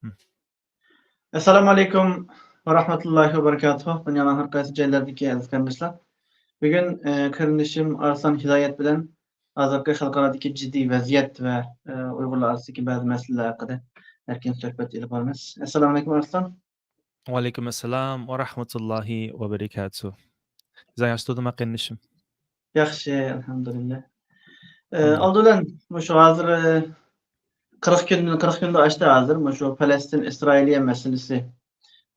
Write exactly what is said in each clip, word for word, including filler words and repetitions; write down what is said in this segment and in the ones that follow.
ئەسسالامۇ ئەلەيكۇم ۋە رەھمەتۇللاھى ۋە بەرىكاتۇھۇ. دۇنيانىڭ ھەر قايسى جايلىرىدىكى ئەزىز قېرىنداشلار. بۈگۈن، ئە، قېرىندىشىم ئارسلان ھىدايەت بىلەن ھازىرقى خەلقئارادىكى جىددىي ۋەزىيەت ۋە، ئە، ئۇيغۇرلار ئارىسىدىكى بەزى مەسىلىلەر ھەققىدە ئەركىن سۆھبەت ئېلىپ بارىمىز. ئەسسالامۇ ئەلەيكۇم ئارسلان. ۋەئەلەيكۇم ئەسسالام ۋە رەھمەتۇللاھى ۋە بەرىكاتۇھۇ. ئىزاڭ ياخشى تۇردۇڭما قېرىندىشىم؟ ياخشى، ئەلھەمدۇلىللا. ئە، ئالدى بىلەن مۇشۇ ھازىر، ئە، قىرىق كۈن، قىرىق كۈندىن ئاشتى ھازىر مۇشۇ پەلەستىن ئىسرائىلىيە مەسىلىسى،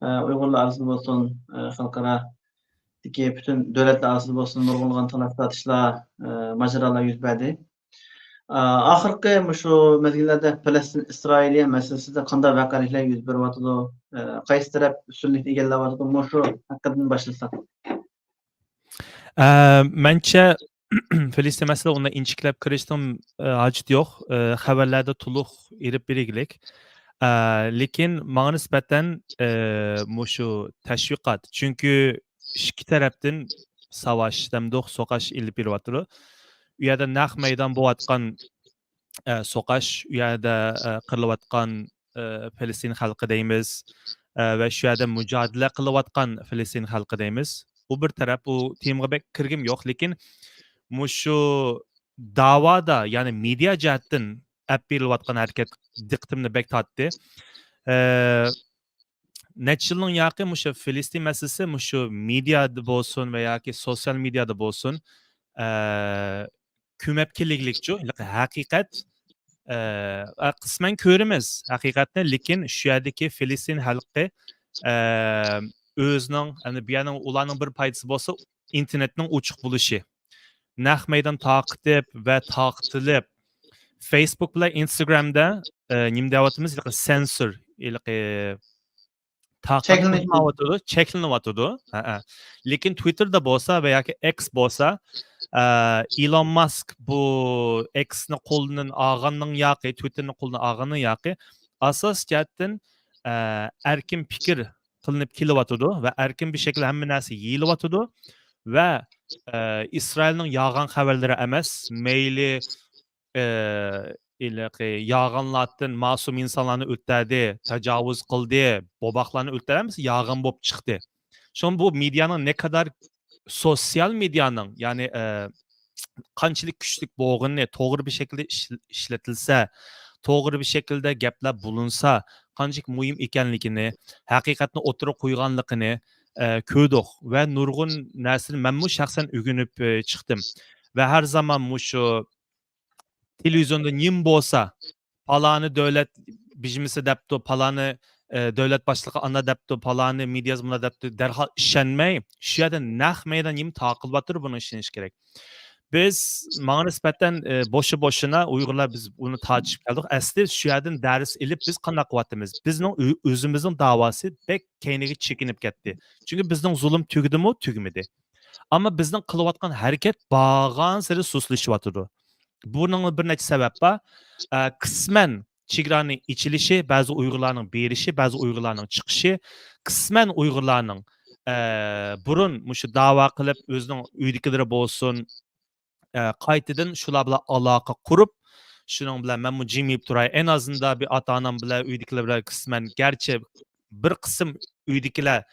ئە، ئۇيغۇرلار ئارىسىدا بولسۇن، ئە، خەلقئارادىكى پۈتۈن دۆلەتلەر ئارىسىدا بولسۇن، نۇرغۇنلىغان تالاش تارتىشلار، ئە، ماجىرالار يۈز بەردى. ئە، ئاخىرقى مۇشۇ مەزگىللەردە پەلەستىن ئىسرائىلىيە مەسىلىسىدە قانداق ۋەقەلىكلەر يۈز بېرىۋاتىدۇ؟ ئە، قايسى تەرەپ ئۈستۈنلۈكنى ئىگىلەۋاتىدۇ؟ مۇشۇ ھەققىدىن باشلىساق. ئە، مەنچە، فىلىستىن مەسىلە ئۇنداق ئىنچىكىلەپ كىرىشنىڭ، ئە، ھاجىتى يوق. ئە، خەۋەرلەردە تولۇق ئېلىپ بېرىگلىك. ئە، لېكىن ماڭا نىسبەتەن، ئە، مۇشۇ تەشۋىقات. چۈنكى ئىككى تەرەپتىن ساۋاش دەمدۇق، سوقاش ئېلىپ بېرىۋاتىدۇ. ئۇ يەردە نەق مەيدان بولۇۋاتقان، ئە، سوقاش، ئۇ يەردە، ئە، قىرىلىۋاتقان، ئە، فىلىستىن خەلقى دەيمىز، ئە، ۋە شۇ يەردە مۇجادىلە قىلىۋاتقان فىلىستىن خەلقى دەيمىز. ئۇ بىر تەرەپ، ئۇ تېمىغا بەك كىرگۈم يوق، لېكىن مۇشۇ داۋادا، يەنى مېدىيا جەھەتتىن ئەپ بېرىلىۋاتقان ھەرىكەت دىققىتىمنى بەك تارتتى. ئە، نەچچە يىلنىڭ ياقى مۇشۇ فىلىستىن مەسىلىسى مۇشۇ مېدىيادا بولسۇن ۋە ياكى سوتسىيال مېدىيادا بولسۇن، ئە، كۆمەپ كېلىگلىكچۇ، ھېلىقى ھەقىقەت، ئە، قىسمەن كۆرىمىز ھەقىقەتنى، لېكىن شۇ يەردىكى فىلىستىن خەلقى، ئە، ئۆزىنىڭ، يەنى بۇ يەرنىڭ، ئۇلارنىڭ بىر پايدىسى بولسا، ئىنتېرنېتنىڭ ئوچۇق بولۇشى. نەق مەيدان تارقىتىپ ۋە تارقىتىلىپ، فېيسبۇك بىلەن ئىنستاگرامدا، ئە، نېمە دەۋاتىمىز؟ ھېلىقى سېنسور، ھېلىقى تارقاتقۇزمايۋاتىدۇ، چەكلىنىۋاتىدۇ. ھەئە. لېكىن تىۋىتتېردا بولسا ۋە ياكى ئېكس بولسا، ئە، ئېلون ماسك بۇ ئېكسنى قولىدىن ئالغاندىن ياقى، تىۋىتتېرنى قولىدىن ئالغاندىن ياقى، ئاساسىي جەھەتتىن، ئە، ئەركىن پىكىر قىلىنىپ كېلىۋاتىدۇ ۋە ئەركىن بىر شەكىلدە ھەممە نەرسە يېيىلىۋاتىدۇ ۋە، ئە، ئىسرائىلنىڭ يالغان خەۋەرلىرى ئەمەس، مەيلى ئى، ھېلىقى يالغانلاردىن مەسۇم ئىنسانلارنى ئۆلتۈردى، تاجاۋۇز قىلدى، بوۋاقلارنى ئۆلتۈردى، ھەممىسى يالغان بولۇپ چىقتى. شۇڭا بۇ مېدىيانىڭ نەقەدەر، سوتسىيال مېدىيانىڭ، يەنى، ئى، قانچىلىك كۈچلۈك بولغىنىنى، توغرا بىر شەكىلدە ئىش-، ئىشلىتىلسە، توغرا بىر شەكىلدە گەپلەر بولۇنسا، قانچىلىك مۇھىم ئىكەنلىكىنى، ھەقىقەتنى ئوتتۇرىغا قويغانلىقىنى، ئى، كۆردۇق ۋە نۇرغۇن نەرسىنى مەنمۇ شەخسەن ئۆگىنىپ، ئى، چىقتىم. ۋە ھەر زامان مۇشۇ تېلېۋىزىيوندا نېمە بولسا، پالانى دۆلەت بېجىمىسى دەپتۇ، پالانى، ئى، دۆلەت باشلىقى ئانا دەپتۇ، پالانى مېدىياسى مۇنا دەپتۇ، دەرھال ئىشەنمەي، شۇ يەردە نەق مەيدان نېمە تارقىلىۋاتىدۇ، بۇنى ئىشىنىش كېرەك. بىز، ماڭا نىسبەتەن، ئى، بوشا-بوشىنا ئۇيغۇرلار بىز بۇنى تارتىشىپ كەلدۇق. ئەسلى شۇ يەردىن دەرس ئېلىپ، بىز قانداق قىلىۋاتىمىز؟ بىزنىڭ ئۆ-، ئۆزىمىزنىڭ داۋاسى بەك كەينىگە چېكىنىپ كەتتى. چۈنكى بىزنىڭ زۇلۇم تۈگىدىمۇ؟ تۈگىمىدى. ئەمما بىزنىڭ قىلىۋاتقان ھەرىكەت بارغانسېرى سۇسلىشىۋاتىدۇ. بۇنىڭ بىر نەچچە سەۋەب بار. ئە، قىسمەن چېگرانىڭ ئېچىلىشى، بەزى ئۇيغۇرلارنىڭ بېرىشى، بەزى ئۇيغۇرلارنىڭ چىقىشى، قىسمەن ئۇيغۇرلارنىڭ، ئە، بۇرۇن مۇشۇ داۋا قىلىپ، ئۆزىنىڭ ئۆيدىكىلىرى بولسۇن، ئە، قايتىدىن شۇلار بىلەن ئالاقە قۇرۇپ، شۇنىڭ بىلەن مەنمۇ جىم يېيىپ تۇراي. ئەن ئازىندا بىر ئاتا-ئانام بىلەن، ئۆيدىكىلەر بىلەن قىسمەن، گەرچە بىر قىسىم ئۆيدىكىلەر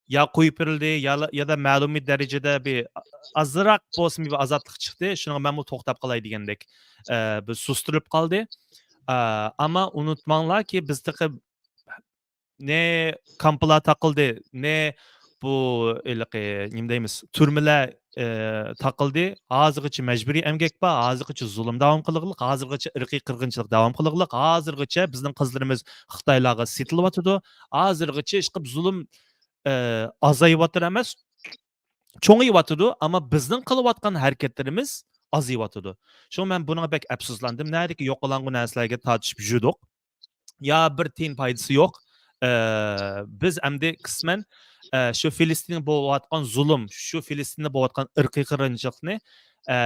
يا قويۇپ بېرىلدى، يا، يا دا مەلۇم بىر دەرىجىدە بىر ئازراق بولسىمۇ بىر ئازادلىق چىقتى. شۇنىڭغا مەنمۇ توختاپ قالاي دېگەندەك، ئە، بىر سۇستۇرۇپ قالدى. ئە، ئەمما ئۇنتۇماڭلاركى، بىز تېخى نە كامپلار تاقىلدى، نە بۇ ھېلىقى نېمە دەيمىز، تۈرمىلەر، ئى، تاقىلدى. ھازىرغىچە مەجبۇرىي ئەمگەك بار، ھازىرغىچە زۇلۇم داۋام قىلغىلىق، ھازىرغىچە ئىرقىي قىرغىنچىلىق داۋام قىلغىلىق، ھازىرغىچە بىزنىڭ قىزلىرىمىز خىتايلارغا سېتىلىۋاتىدۇ، ھازىرغىچە ئىشقىلىپ زۇلۇم، ئى، ئازايىۋاتىدۇ ئەمەس، چوڭىيىۋاتىدۇ، ئەمما بىزنىڭ قىلىۋاتقان ھەرىكەتلىرىمىز ئازىيىۋاتىدۇ. شۇڭا مەن بۇنىڭغا بەك ئەپسۇسلاندىم. نەدىكى يوقىلاڭغۇ نەرسىلەرگە تارتىشىپ يۈردۇق. يا بىر تىيىن پايدىسى يوق. ئە، بىز ئەمدى قىسمەن، ئە، شۇ فىلىستىندا بولۇۋاتقان زۇلۇم، شۇ فىلىستىندا بولۇۋاتقان ئىرقىي قىرغىنچىلىقنى، ئە،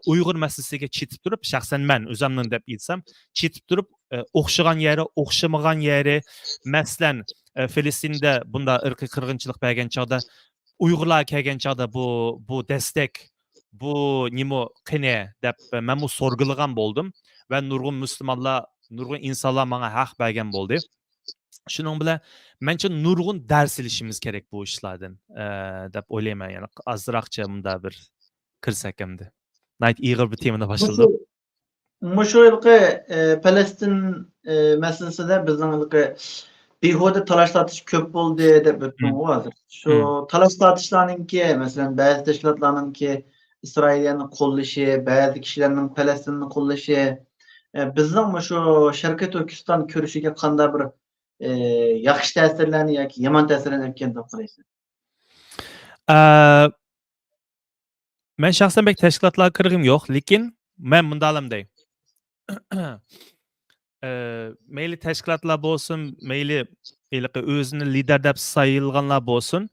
ئۇيغۇر مەسىلىسىگە چېتىپ تۇرۇپ، شەخسەن مەن ئۆزۈمنىڭ دەپ ئېيتسام، چېتىپ تۇرۇپ، ئە، ئوخشىغان يېرى، ئوخشىمىغان يېرى، مەسىلەن، ئە، فىلىستىندا بۇنداق ئىرقىي قىرغىنچىلىق بەرگەن چاغدا، ئۇيغۇرلار كەلگەن چاغدا بۇ، بۇ دەستەك، بۇ نېمە قېنى دەپ مەنمۇ سورىغىلىغان بولدۇم ۋە نۇرغۇن مۇسۇلمانلار، نۇرغۇن ئىنسانلار ماڭا ھەق بەرگەن بولدى. شۇنىڭ بىلەن مەنچە نۇرغۇن دەرس ئېلىشىمىز كېرەك بۇ ئىشلاردىن، ئە، دەپ ئويلايمەن. يەنە ئازراقچە مۇندا بىر كىرسەك ئەمدى. ناھايىتى ئېغىر بىر تېمىنى باشلىدۇق. مۇشۇ، مۇشۇ ھېلىقى، ئە، پەلەستىن، ئە، مەسىلىسىدە بىزنىڭ ھېلىقى بىھۇدە تالاش تارتىش كۆپ بولدى دەپ ئۆتتۈڭغۇ ھازىر. شۇ تالاش تارتىشلارنىڭكى، مەسىلەن، بەزى تەشكىلاتلارنىڭكى ئىسرائىلىيەنى قوللىشى، بەزى كىشىلەرنىڭ پەلەستىننى قوللىشى، ئە، بىزنىڭ مۇشۇ شەرقىي تۈركىستان كۈرىشىگە قانداق بىر، ئە، ياخشى تەسىرلەرنى ياكى يامان تەسىرلەرنى ئەكەلدى دەپ قارايسىز؟ ئە، مەن شەخسەن بەك تەشكىلاتلارغا كىرگۈم يوق، لېكىن مەن مۇنداقلام دەي. ئە، مەيلى تەشكىلاتلار بولسۇن، مەيلى ھېلىقى ئۆزىنى لىدەر دەپ سايلىغانلار بولسۇن،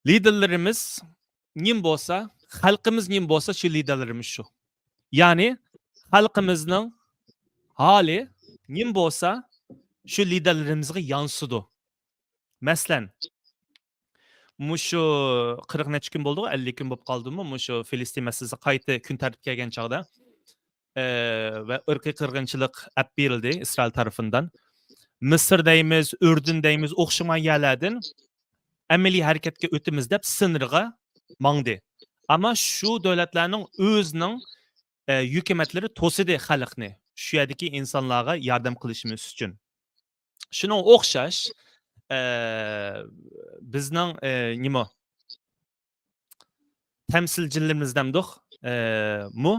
لىدەرلىرىمىز نېمە بولسا، خەلقىمىز نېمە بولسا، شۇ لىدەرلىرىمىز شۇ. يەنى خەلقىمىزنىڭ ھالى نېمە بولسا، شۇ لىدەرلىرىمىزغا يانسىدۇ. مەسىلەن، مۇشۇ قىرىق نەچچە كۈن بولدىغۇ، ئەللىك كۈن بولۇپ قالدىمۇ، مۇشۇ فىلىستىن مەسىلىسى قايتا كۈن تەرتىپكە كەلگەن چاغدا، ئە، ۋە ئىرقىي قىرغىنچىلىق ئەپ بېرىلدى ئىسرائىل تەرىپىندىن. مىسىر دەيمىز، ئۈردۈن دەيمىز، ئوخشىمىغان يەرلەردىن ئەمەلىي ھەرىكەتكە ئۆتىمىز دەپ سىنىرغا ماڭدى. ئەمما شۇ دۆلەتلەرنىڭ ئۆزىنىڭ، ئە، ھۆكۈمەتلىرى توسىدى خەلقنى شۇ يەردىكى ئىنسانلارغا ياردەم قىلىشىمىز ئۈچۈن. شۇنىڭغا ئوخشاش، ئە، بىزنىڭ، ئە، نېمە؟ تەمسىلچىلىرىمىز دەمدۇق، ئە، مۇ؟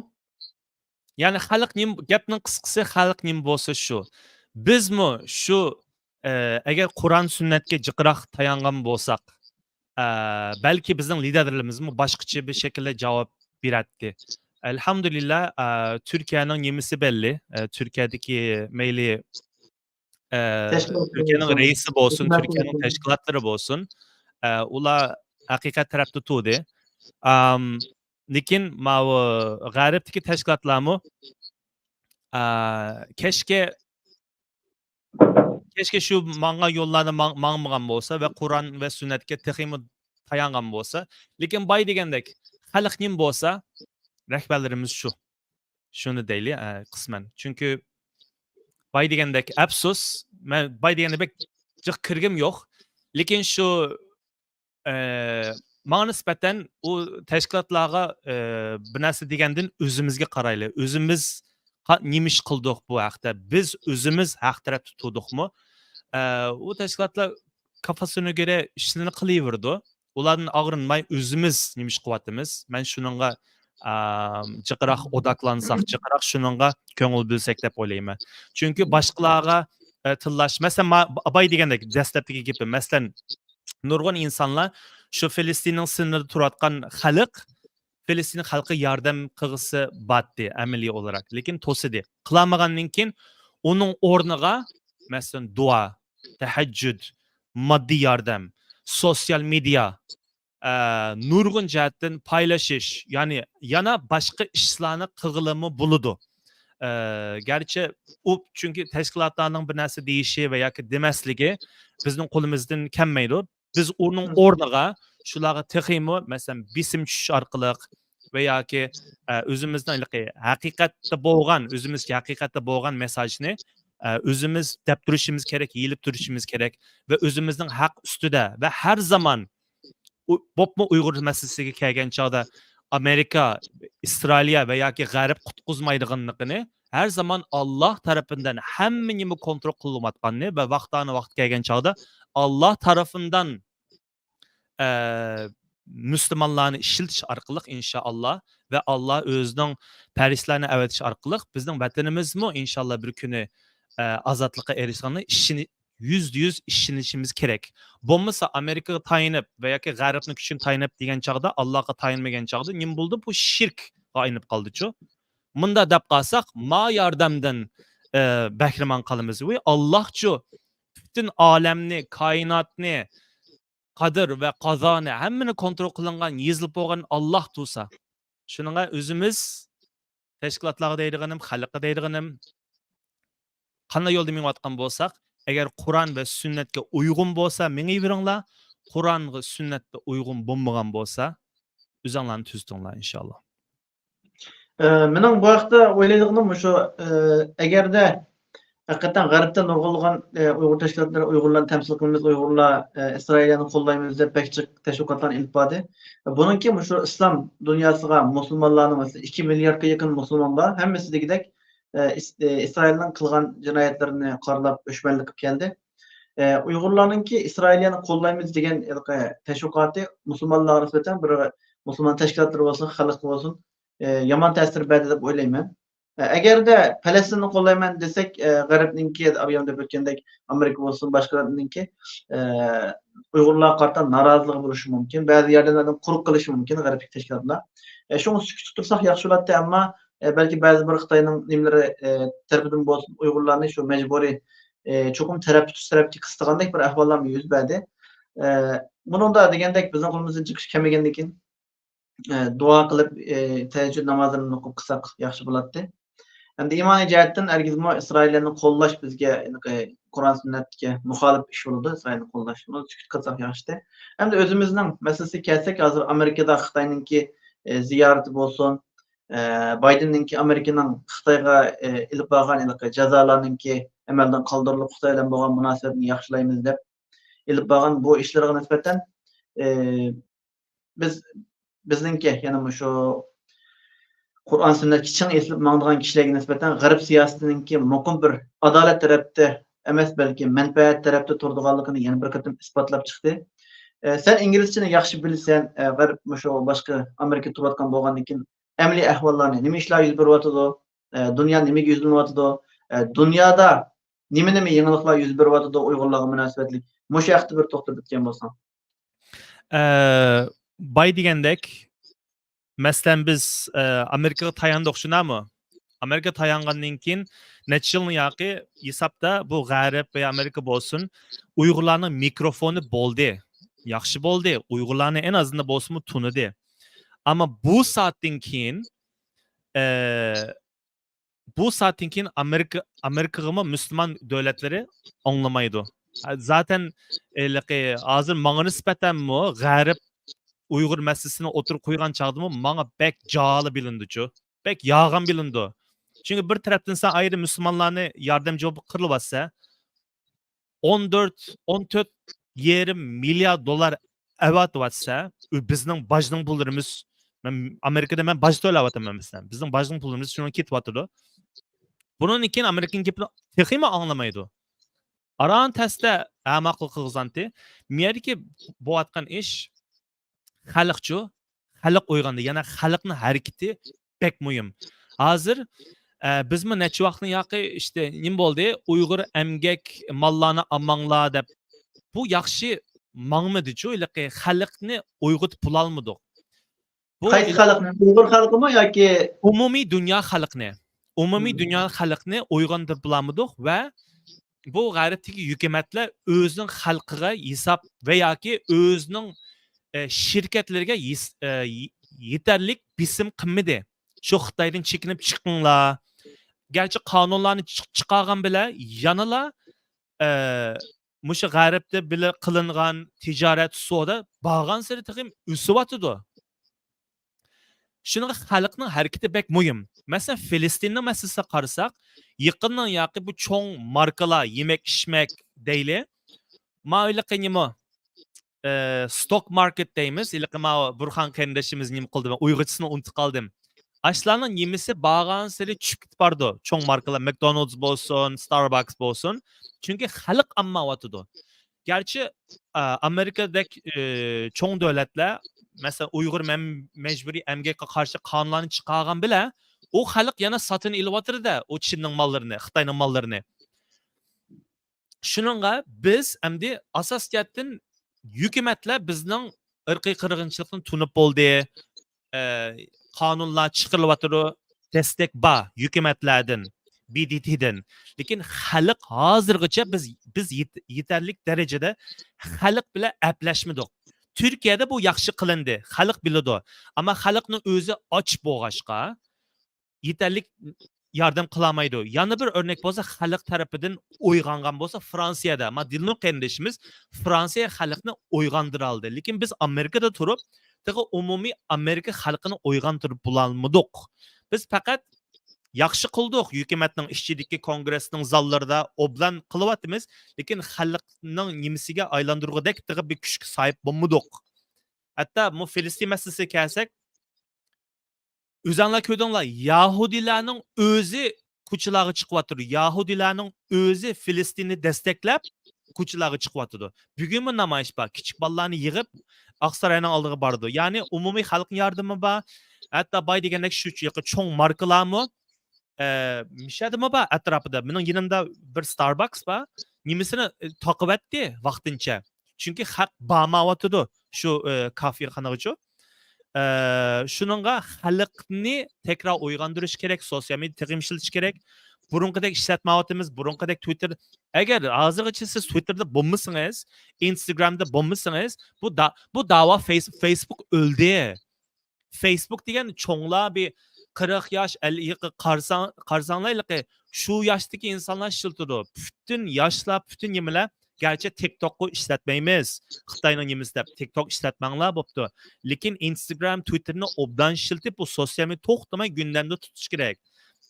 يەنى خەلق نېمە، گەپنىڭ قىسقىسى، خەلق نېمە بولسا شۇ. بىزمۇ شۇ، ئە، ئەگەر قۇرئان سۈننەتكە جىقراق تايانغان بولساق، ئە، بەلكى بىزنىڭ لىدەرلىرىمىزمۇ باشقىچە بىر شەكىلدە جاۋاب بېرەتتى. ئەلھەمدۇلىللا، ئە، تۈركىيەنىڭ نېمىسى بەللى، ئە، تۈركىيەدىكى مەيلى ئە، تەشكىلاتلىرى تۈركىيەنىڭ بولسۇن، رەئىسى بولسۇن، تۈركىيەنىڭ تەشكىلاتلىرى بولسۇن، ئە، ئۇلار ھەقىقەت تەرەپتە تۇردى. ئام، لېكىن ماۋۇ غەربتىكى تەشكىلاتلارمۇ، ئە، كەشكە، كەشكە شۇ ماڭغان يوللاردا ماڭ-، ماڭمىغان بولسا ۋە قۇرئان ۋە سۈننەتكە تېخىمۇ تايانغان بولسا. لېكىن باي دېگەندەك خەلق نېمە بولسا، رەھبەرلىرىمىز شۇ. شۇنى دەيلى، ئە، قىسمەن. چۈنكى باي دېگەندەك ئەپسۇس، مەن باي دېگەندە بەك جىق كىرگۈم يوق. لېكىن شۇ، ئە، ماڭا نىسبەتەن ئۇ تەشكىلاتلارغا، ئە، بىر نەرسە دېگەندىن ئۆزىمىزگە قارايلى. ئۆزىمىز قا-، نېمە ئىش قىلدۇق بۇ ھەقتە؟ بىز ئۆزىمىز ھەق تەرەپتە تۇردۇقمۇ؟ ئە، ئۇ تەشكىلاتلار كافاسىنا گۆرە ئىشلىرىنى قىلىۋېرىدۇ. ئۇلاردىن ئاغرىنماي ئۆزىمىز نېمە ئىش قىلىۋاتىمىز؟ مەن شۇنىڭغا، ئام، جىقراق ئوداكلانساق، جىقراق شۇنىڭغا كۆڭۈل بۆلسەك دەپ ئويلايمەن. چۈنكى باشقىلارغا، ئە، تىللاش، مەسىلەن، ما-، باي دېگەندەك دەسلەپتىكى گېپىم، مەسىلەن، نۇرغۇن ئىنسانلار شۇ فىلىستىننىڭ سىنىرىدا تۇرۇۋاتقان خەلق، فىلىستىن خەلقى ياردەم قىلغۇسى بارتتى ئەمەلىي ئولاراق، لېكىن توسىدى. قىلالمىغاندىن كېيىن ئۇنىڭ ئورنىغا، مەسىلەن، دۇئا، تەھەججۇد، ماددىي ياردەم، سوتسىيال مېدىيا، ئە، نۇرغۇن جەھەتتىن پايلىشىش، يەنى يەنە باشقا ئىشلارنى قىلغىلىمۇ بولىدۇ. ئە، گەرچە ئۇ، چۈنكى تەشكىلاتلارنىڭ بىر نەرسە دېيىشى ۋە ياكى دېمەسلىكى بىزنىڭ قولىمىزدىن كەلمەيدۇ. بىز ئۇنىڭ ئورنىغا شۇلارغا تېخىمۇ، مەسىلەن، بېسىم چۈشۈش ئارقىلىق ۋە ياكى، ئە، ئۆزىمىزنىڭ ھېلىقى ھەقىقەتتە بولغان، ئۆزىمىزگە ھەقىقەتتە بولغان مېساژنى، ئە، ئۆزىمىز دەپ تۇرۇشىمىز كېرەك، يېيىپ تۇرۇشىمىز كېرەك ۋە ئۆزىمىزنىڭ ھەق ئۈستىدە ۋە ھەر زامان ئۇ-، بولۇپمۇ ئۇيغۇر مەسىلىسىگە كەلگەن چاغدا ئامېرىكا، ئىسرائىلىيە ۋە ياكى غەرب قۇتقۇزمايدىغانلىقىنى، ھەر زامان ئاللاھ تەرىپىندىن ھەممە نېمە كونترول قىلىنىۋاتقاننى ۋە ۋاقتانە ۋاقتى كەلگەن چاغدا ئاللاھ تەرىپىندىن، ئە، مۇسۇلمانلارنى ئىشلىتىش ئارقىلىق، ئىنشائاللاھ، ۋە ئاللاھ ئۆزىنىڭ پەرىشتىلەرنى ئەۋەتىش ئارقىلىق بىزنىڭ ۋەتىنىمىزمۇ، ئىنشائاللاھ، بىر كۈنى، ئە، ئازادلىققا ئېرىشىدىغانلىقىنى ئىشىنى-، يۈزدە يۈز ئىشىنىشىمىز كېرەك. بولمىسا ئامېرىكىغا تايىنىپ ۋە ياكى غەربنىڭ كۈچىگە تايىنىپ دېگەن چاغدا، ئاللاھقا تايىنمىغان چاغدا نېمە بولدى؟ بۇ شىركقا ئايلىنىپ قالدىچۇ. مۇنداق دەپ قالساق، ما ياردەمدىن، ئە، بەھرىمەن قالىمىز. ۋى ئاللاھچۇ پۈتۈن ئالەمنى، كائىناتنى، قەدىر ۋە قازانى ھەممىنى كونترول قىلىنغان، يېزىلىپ بولغان ئاللاھ تۇرسا. شۇنىڭغا ئۆزىمىز تەشكىلاتلارغا دەيدىغىنىم، خەلققە دەيدىغىنىم، قانداق يولدا مېڭىۋاتقان بولساق، ئەگەر قۇرئان ۋە سۈننەتكە ئۇيغۇن بولسا، مېڭىۋېرىڭلار. قۇرئانغا، سۈننەتكە ئۇيغۇن بولمىغان بولسا، ئۆزۈڭلارنى تۈزىتىڭلار، ئىنشائاللاھ. ئە، مېنىڭ بۇ ھەقتە ئويلايدىغىنىم مۇشۇ، ئە، ئەگەردە ھەقىقەتەن غەربتە نۇرغۇنلىغان، ئە، ئۇيغۇر تەشكىلاتلىرى ئۇيغۇرلارنى تەمسىل قىلىمىز، ئۇيغۇرلار، ئە، ئىسرائىلىيەنى قوللايمىز دەپ بەك جىق تەشۋىقاتلارنى ئېلىپ باردى. بۇنىڭكى مۇشۇ ئىسلام دۇنياسىغا، مۇسۇلمانلارنىڭ، مەسىلەن، ئىككى مىلياردقا يېقىن مۇسۇلمان بار. ھەممىسى دېگۈدەك، ئە، ئىس-، ئە، ئىسرائىلنىڭ قىلغان جىنايەتلىرىنى قارىلاپ ئۆچمەنلىك قىلىپ كەلدى. ئە، ئۇيغۇرلارنىڭكى ئىسرائىلىيەنى قوللايمىز دېگەن ھېلىقى تەشۋىقاتى مۇسۇلمانلارغا نىسبەتەن بىر مۇسۇلمان تەشكىلاتلىرى بولسۇن، خەلققە بولسۇن، ئە، يامان تەسىر بەردى دەپ ئويلايمەن. ئە، ئەگەردە پەلەستىننى قوللايمەن دېسەك، ئە، غەربنىڭكى، ئابىيام دەپ ئۆتكەندەك، ئامېرىكا بولسۇن، باشقىلارنىڭكى، ئە، ئۇيغۇرلارغا قارىتا نارازىلىقى بولۇشى مۇمكىن. بەزى يەرلەردىن قۇرۇق قېلىشى مۇمكىن غەربلىك تەشكىلاتلار. ئە، شۇڭا سۈكۈتتە تۇرساق ياخشى بولاتتى، ئەمما، ئە، بەلكى بەزى بىر خىتاينىڭ نېمىلىرى، ئە، تەرىپىدىن بولسۇن، ئۇيغۇرلارنى شۇ مەجبۇرىي، ئە، چوقۇم تەرەپ تۇتۇش تەرەپكە قىستىغاندەك بىر ئەھۋاللارمۇ يۈز بەردى. ئە، بۇنىڭدا دېگەندەك بىزنىڭ قولىمىزدىن چىقىش كەلمىگەندىكىن، ئە، دۇئا قىلىپ، ئە، تەھەججۇد نامازلىرىنى ئوقۇپ قىلساق ياخشى بولاتتى. ئەمدى ئىمانىي جەھەتتىن ھەرگىزمۇ ئىسرائىلىيەنى قوللاش بىزگە، ھېلىقى قۇرئان سۈننەتكە مۇخالىپ ئىش بولىدۇ، ئىسرائىلنى قوللاش. بۇنى سۈكۈت قىلساق ياخشىتى. ئەمدى ئۆزىمىزنىڭ مەسىلىسىگە كەلسەك، ھازىر ئامېرىكىدا خىتاينىڭكى، ئە، زىيارىتى بولسۇن، ئە، بايدېننىڭكى ئامېرىكىنىڭ خىتايغا، ئە، ئېلىپ بارغان ھېلىقى جازالارنىڭكى ئەمەلدىن قالدۇرۇلۇپ، خىتاي بىلەن بولغان مۇناسىۋەتنى ياخشىلايمىز دەپ ئېلىپ بارغان بۇ ئىشلىرىغا نىسبەتەن، ئە، بىز، بىزنىڭكى، يەنى مۇشۇ قۇرئان سۈننەتكە چىڭ ئېسىلىپ ماڭىدىغان كىشىلەرگە نىسبەتەن غەرب سىياسىتىنىڭكى مۇقىم بىر ئادالەت تەرەپتە ئەمەس، بەلكى مەنپەئەت تەرەپتە تۇرىدىغانلىقىنى يەنە بىر قېتىم ئىسپاتلاپ چىقتى. ئە، سەن ئىنگلىزچىنى ياخشى بىلىسەن، ئە، غەرب مۇشۇ باشقا ئامېرىكا تۇرۇۋاتقان بولغاندىن كېيىن ئەمەلىي ئەھۋاللارنى، نېمە ئىشلار يۈز بېرىۋاتىدۇ، ئە، دۇنيا نېمىگە يۈزلىنىۋاتىدۇ، ئە، دۇنيادا نېمە-نېمە يېڭىلىقلار يۈز بېرىۋاتىدۇ ئۇيغۇرلارغا مۇناسىۋەتلىك، مۇشۇ ھەقتە بىر توختىلىپ ئۆتكەن بولساڭ. ئە، باي دېگەندەك، مەسىلەن، بىز، ئە، ئامېرىكىغا تاياندۇق، شۇنداقمۇ؟ ئامېرىكا تايانغاندىن كېيىن نەچچە يىلنىڭ ياقى ھېسابتا بۇ غەرب ۋە ئامېرىكا بولسۇن، ئۇيغۇرلارنىڭ مىكروفونى بولدى. ياخشى بولدى. ئۇيغۇرلارنى ئەڭ ئازىندا بولسىمۇ تونۇدى. ئەمما بۇ سائەتتىن كېيىن، ئە، بۇ سائەتتىن كېيىن ئامېرىكا، ئامېرىكىغىمۇ مۇسۇلمان دۆلەتلىرى ئاڭلىمايدۇ. زاتەن، ھېلىقى ھازىر ماڭا نىسبەتەنمۇ غەرب ئۇيغۇر مەسىلىسىنى ئوتتۇرىغا قويغان چاغدىمۇ ماڭا بەك جاھىل بىلىنىدۇچۇ. بەك يالغان بىلىنىدۇ. چۈنكى بىر تەرەپتىن سەن ئايرىم مۇسۇلمانلارنى ياردەمچى بولۇپ قىرىۋاتسا، ئون تۆت، ئون تۆت يېرىم مىليارد دولار ئەۋەتىۋاتسا، ئۇ بىزنىڭ باجنىڭ پۇللىرىمىز، مەن ئامېرىكىدا مەن باج تۆلەۋاتىمەن مەسىلەن. بىزنىڭ باجنىڭ پۇللىرىمىز شۇنىڭغا كېتىۋاتىدۇ. بۇنىڭدىن كېيىن ئامېرىكىنىڭ گېپىنى تېخىمۇ ئاڭلىمايدۇ. ئاران تەستە ئەمەقلىق قىلغۇزانتى. مۇ يەردىكى بولۇۋاتقان ئىش خەلقچۇ، خەلق ئويغاندى. يەنە خەلقنىڭ ھەرىكىتى بەك مۇھىم. ھازىر، ئە، بىزمۇ نەچچە ۋاقىتنىڭ ياقى ئىشتە نېمە بولدى؟ ئۇيغۇر ئەمگەك ماللارنى ئالماڭلار دەپ. بۇ ياخشى ماڭمىدىچۇ، ھېلىقى خەلقنى ئويغىتىپ بولالمىدۇق. بۇ قايسى خەلقنى؟ ئۇيغۇر خەلقىمۇ ياكى؟ ئومۇمىي دۇنيا خەلقنى. ئومۇمىي مم. دۇنيا خەلقنى ئويغاندۇرۇپ بولالمىدۇق ۋە بۇ غەربتىكى ھۆكۈمەتلەر ئۆزىنىڭ خەلقىگە ھېساب ۋە ياكى ئۆزىنىڭ، ئە، شىركەتلىرىگە يېس-، ئە، يې-، يېتەرلىك بېسىم قىلمىدى. شۇ خىتايدىن چېكىنىپ چىقىڭلار. گەرچە قانۇنلارنى چىق-، چىقارغان بىلەن يەنىلا، ئە، مۇشۇ غەربتە بىلە قىلىنغان تىجارەت، سودا بارغانسېرى تېخى ئۆسۈۋاتىدۇ. شۇنىڭغا خەلقنىڭ ھەرىكىتى بەك مۇھىم. مەسىلەن، فىلىستىننىڭ مەسىلىسىگە قارىساق، يېقىننىڭ ياقى بۇ چوڭ ماركىلار، يېمەك-ئىچمەك دەيلى، ماۋۇ ھېلىقى نېمە، ئە، ستوك ماركېت دەيمىز، ھېلىقى ماۋۇ بۇرخان قېرىندىشىمىز نېمە قىلدى، مەن ئۇيغۇرچىسىنى ئۇنتۇپ قالدىم. ئاشۇلارنىڭ نېمىسى بارغانسېرى چۈشۈپ كېتىپ بارىدۇ. چوڭ ماركىلار، ماكدونالدز بولسۇن، ستارباكس بولسۇن. چۈنكى خەلق ئامماۋاتىدۇ. گەرچە، ئا، ئامېرىكىدەك، ئى، چوڭ دۆلەتلەر، مەسىلەن، ئۇيغۇر مەم-، مەجبۇرىي ئەمگەككە قارشى قانۇنلارنى چىقارغان بىلەن، ئۇ خەلق يەنە ساتىن ئېلىۋاتىدۇ-دە، ئۇ چىننىڭ ماللىرىنى، خىتاينىڭ ماللىرىنى. شۇنىڭغا بىز ئەمدى ئاساسىي جەھەتتىن ھۆكۈمەتلەر بىزنىڭ ئىرقىي قىرغىنچىلىقنى تونۇپ بولدى، ئە، قانۇنلار چىقىرىلىۋاتىدۇ، دەستەك بار ھۆكۈمەتلەردىن، بى دى تىدىن. لېكىن خەلق ھازىرغىچە بىز، بىز يېت-، يېتەرلىك دەرىجىدە خەلق بىلەن ئەپلەشمىدۇق. تۈركىيەدە بۇ ياخشى قىلىندى، خەلق بىلىدۇ. ئەمما خەلقنىڭ ئۆزى ئاچ بولغاچقا، يېتەرلىك ياردەم قىلالمايدۇ. يەنە بىر ئۆرنەك بولسا، خەلق تەرىپىدىن ئويغانغان بولسا، فرانسىيەدە، ما، دىلنۇر قېرىندىشىمىز فرانسىيە خەلقنى ئويغاندۇرالدى. لېكىن بىز ئامېرىكىدا تۇرۇپ، تېخى ئومۇمىي ئامېرىكا خەلقىنى ئويغاندۇرۇپ بولالمىدۇق. بىز پەقەت ياخشى قىلدۇق، ھۆكۈمەتنىڭ ئىچىدىكى كونگرېسنىڭ زاللىرىدا ئوبدان قىلىۋاتىمىز، لېكىن خەلقنىڭ نېمىسىگە ئايلاندۇرغۇدەك تېخى بىر كۈچكە ساھىب بولمىدۇق. ھەتتا بۇ فىلىستىن مەسىلىسىگە كەلسەك، ئۆزەڭلار كۆردۈڭلار، يەھۇدىيلارنىڭ ئۆزى كوچىلارغا چىقىۋاتىدۇ. يەھۇدىيلارنىڭ ئۆزى فىلىستىننى دەستەكلەپ، كوچىلارغا چىقىۋاتىدۇ. بۈگۈنمۇ نامايىش بار. كىچىك بالىلارنى يىغىپ، ئاقساراينىڭ ئالدىغا بارىدۇ. يەنى ئومۇمىي خەلقنىڭ ياردىمى بار. ھەتتا باي دېگەندەك شۇ چوڭ ماركىلارمۇ، ئە، مىشەدىمۇ بار ئەتراپىدا. مېنىڭ يېنىمدا بىر ستارباكس بار. نېمىسىنى، ئە، تاقىۋەتتى ۋاقتىنچە. چۈنكى خەق بارمايۋاتىدۇ شۇ، ئە، كافىرخانىغىچۇ. ئە، شۇنىڭغا خەلقنى تەكرار ئويغاندۇرۇش كېرەك، سوسىيال مېدىيا تېخىمۇ ئىشلىتىش كېرەك. بۇرۇنقىدەك ئىشلەتمەيۋاتىمىز، بۇرۇنقىدەك تىۋىتتېر. ئەگەر ھازىرغىچە سىز تىۋىتتېردا بولمىسىڭىز، ئىنستاگرامدا بولمىسىڭىز، بۇ دا-، بۇ داۋا فېيس-، فېيسبۇك ئۆلدى. فېيسبۇك دېگەن چوڭلار بىر قىرىق ياش، ئەللىك يىلغا قارىساڭ-، قارىساڭلار ھېلىقى شۇ ياشتىكى ئىنسانلار ئىشلىتىدۇ. پۈتۈن ياشلار، پۈتۈن نېمىلەر، گەرچە تىك توكقۇ ئىشلەتمەيمىز، خىتاينىڭ نېمىسى دەپ، تىك توك ئىشلەتمەڭلار بوپتۇ. لېكىن ئىنستاگرام، تىۋىتتېرنى ئوبدان ئىشلىتىپ، بۇ سوسىيال مېدىيا توختىماي گۈندەمدە تۇتۇش كېرەك.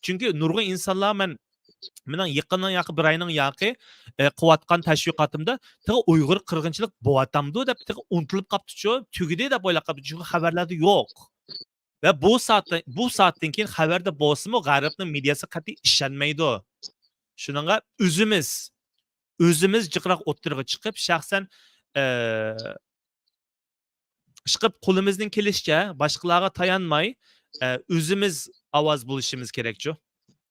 چۈنكى نۇرغۇن ئىنسانلار مەن مېنىڭ يېقىننىڭ ياقى بىر ئاينىڭ ياقى، ئە، قىلىۋاتقان تەشۋىقاتىمدا تېخى ئۇيغۇر قىرغىنچىلىق بولۇۋاتامدۇ دەپ تېخى ئۇنتۇلۇپ قاپتۇچۇ، تۈگىدى دەپ ئويلاپ قاپتۇ. چۈنكى خەۋەرلەردە يوق. ۋە بۇ سائەتتە-، بۇ سائەتتىن كېيىن خەۋەردە بولسىمۇ غەربنىڭ مېدىياسىغا قەتئىي ئىشەنمەيدۇ. شۇنىڭغا ئۆزىمىز، ئۆزىمىز جىقراق ئوتتۇرىغا چىقىپ، شەخسەن، ئە، ئىشقىلىپ قولىمىزدىن كېلىشىچە باشقىلارغا تايانماي، ئە، ئۆزىمىز ئاۋاز بولۇشىمىز كېرەكچۇ.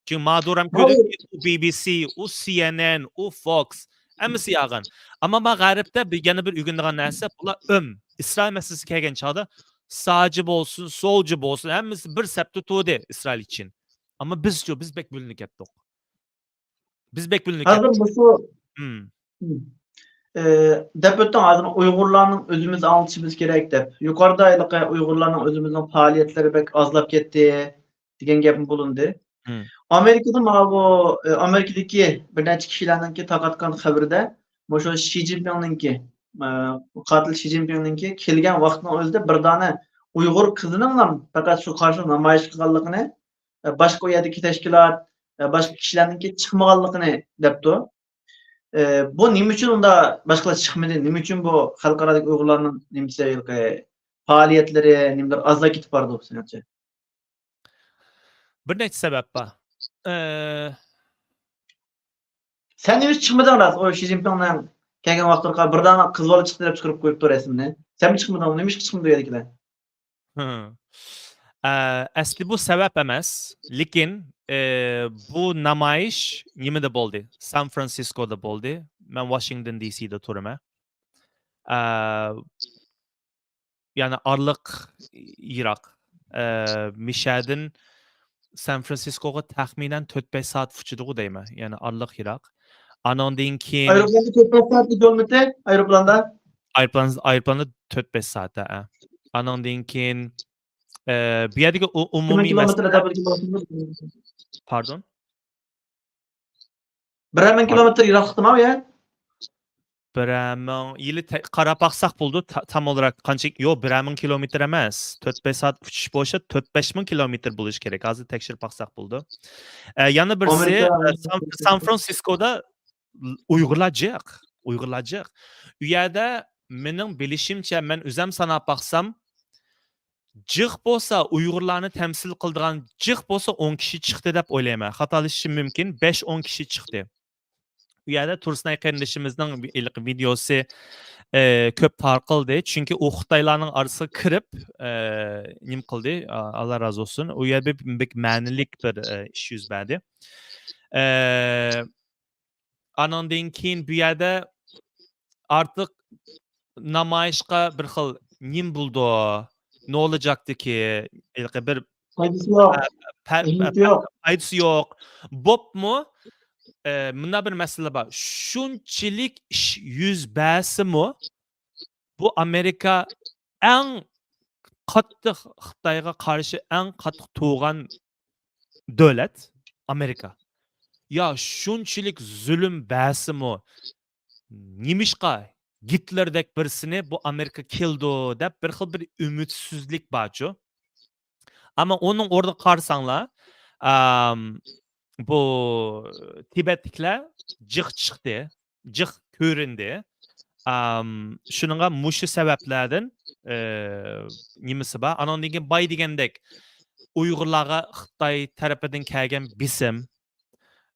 چۈنكى مادۇرام كۆردۈككى، ئۇ بى بى سى، ئۇ سى ئېن ئېن، ئۇ فوكس، ھەممىسى يالغان. ئەمما ما غەربتە بىر، يەنە بىر ئۆگىنىدىغان نەرسە، بۇلار ئۆم. ئىسرائىل مەسىلىسى كەلگەن چاغدا ساجى بولسۇن، سولجى بولسۇن، ھەممىسى بىر سەپتە تۇردى ئىسرائىل ئۈچۈن. ئەمما بىزچۇ، بىز بەك بۆلۈنۈپ كەتتۇق. بىز بەك بۆلۈنۈپ ھازىر كەتتۇق. مۇشۇ، مم. مم. ئى، دەپ ئۆتتۈڭ، ھازىر ئۇيغۇرلارنىڭ ئۆزىمىز ئاڭلىتىشىمىز كېرەك دەپ. يۇقىرىدا ھېلىقى ئۇيغۇرلارنىڭ ئۆزىمىزنىڭ پائالىيەتلىرى بەك ئازلاپ كەتتى دېگەن گەپمۇ بولۇندى. مم. ئامېرىكىدا ماۋۇ، ئى، ئامېرىكىدىكى بىر نەچچە كىشىلەرنىڭكى تارقاتقان خەۋىرىدە مۇشۇ شى جىنپىڭنىڭكى، ئى، قاتىل شى جىنپىڭنىڭكى كەلگەن ۋاقىتنىڭ ئۆزىدە بىر دانە ئۇيغۇر قىزىنىڭلا پەقەت شۇ قارشى نامايىش قىلغانلىقىنى، ئى، باشقا ئۇ يەردىكى تەشكىلات، ئى، باشقا كىشىلەرنىڭكى چىقمىغانلىقىنى دەپتۇ. ئى، بۇ نېمە ئۈچۈن ئۇنداق باشقىلار چىقمىدى؟ نېمە ئۈچۈن بۇ خەلقئارادىكى ئۇيغۇرلارنىڭ نېمىسى، ھېلىقى پائالىيەتلىرى، نېمىلىرى ئازلاپ كېتىپ بارىدۇ سېنىڭچە؟ بىر نەچچە سەۋەب بار. ئى، سەن نېمە ئۈچۈن چىقمىدىڭ راست؟ ئۇ شى جىنپىڭنىڭ كەلگەن ۋاقتىغا بىر دانە قىز بالا چىقتى دەپ چىقىرىپ قويۇپتۇ رەسىمنى. سەنمۇ چىقمىدىڭ؟ نېمە ئۈچۈن چىقمىدى ئۇ يەردىكىلەر؟ ھىم. ئە، ئەسلى بۇ سەۋەب ئەمەس. لېكىن، ئە، بۇ نامايىش نېمىدە بولدى؟ سان فرانسىسكودا بولدى. مەن ۋاشىنگتون دى سىدا تۇرىمەن. ئە، يەنى ئارىلىق يىراق. ئە، مىشەدىن سان فرانسىسكوغا تەخمىنەن تۆت بەش سائەت ئۇچىدىغۇ دەيمەن. يەنى ئارىلىق يىراق. ئانىڭدىن كېيىن ئايروپىلاندا تۆت بەش سائەت يولمىتى؟ ئايروپىلاندا؟ ئايروپىلان، ئايروپىلاندا تۆت بەش سائەت، ھە. ئانىڭدىن كېيىن، ئە، بۇ يەردىكى ئۇ-، ئۈچ مىڭ ئومۇمىي كىلومېتىر مەسىلە ئەتراپىدا. پاردون؟ بىرەر مىڭ كىلومېتىر يىراقلىقتىما ئۇ يەر؟ بىرەر مىڭ، ئىلى تە-، قاراپ باقساق بولىدۇ، تا-، تام ئولتۇراق قانچە، يوق، بىرەر مىڭ كىلومېتىر ئەمەس. تۆت بەش سائەت ئۇچۇش بولسا، تۆت بەش مىڭ كىلومېتىر بولۇشى كېرەك. ھازىر تەكشۈرۈپ باقساق بولىدۇ. ئە، يەنە بىرسى، ئامېرىكا ئە، سان، سان فرانسىسكودا ئۇيغۇرلار جىق. ئۇيغۇرلار جىق. ئۇ يەردە مېنىڭ بىلىشىمچە، مەن ئۆزەم ساناپ باقسام، جىق بولسا، ئۇيغۇرلارنى تەمسىل قىلىدىغان جىق بولسا ئون كىشى چىقتى دەپ ئويلايمەن. خاتالىشىشىم مۇمكىن، بەش ئون كىشى چىقتى. ئۇ يەردە تۇرسۇنئاي قېرىندىشىمىزنىڭ ھېلىقى ۋىدېئوسى، ئە، كۆپ تارقىلدى. چۈنكى ئۇ خىتايلارنىڭ ئارىسىغا كىرىپ، ئە، نېمە قىلدى؟ ئا-، ئاللا رازى بولسۇن. ئۇ يەردە بەك مەنىلىك بىر، ئە، ئىش يۈز بەردى. ئە، ئانىڭدىن كېيىن بۇ يەردە ئارتۇق نامايىشقا بىر خىل نېمە بولىدۇ، نولاجاكتىكى ھېلىقى بىر پايدىسى يوق. پە-، پە-، ئەھمىيىتى پە-، يوق. پايدىسى يوق. بوپمۇ، ئە، مۇنداق بىر مەسىلە بار. شۇنچىلىك ئىش يۈز بەرسىمۇ، بۇ ئامېرىكا ئەڭ قاتتىق، خىتايغا قارشى ئەڭ قاتتىق تۇرغان دۆلەت ئامېرىكا. يا شۇنچىلىك زۇلۇم بەرسىمۇ، نېمىشقا گىتلېردەك بىرسىنى بۇ ئامېرىكا كېلىدۇ دەپ بىر خىل بىر ئۈمىدسىزلىك بارچۇ. ئەمما ئۇنىڭ ئورنىغا قارىساڭلار، ئام، بۇ تىبەتلىكلەر جىق چىقتى، جىق كۆرۈندى. ئام، شۇنىڭغا مۇشۇ سەۋەبلەردىن، ئە، نېمىسى بار. ئانىڭدىن كېيىن باي دېگەندەك ئۇيغۇرلارغا خىتاي تەرىپىدىن كەلگەن بېسىم،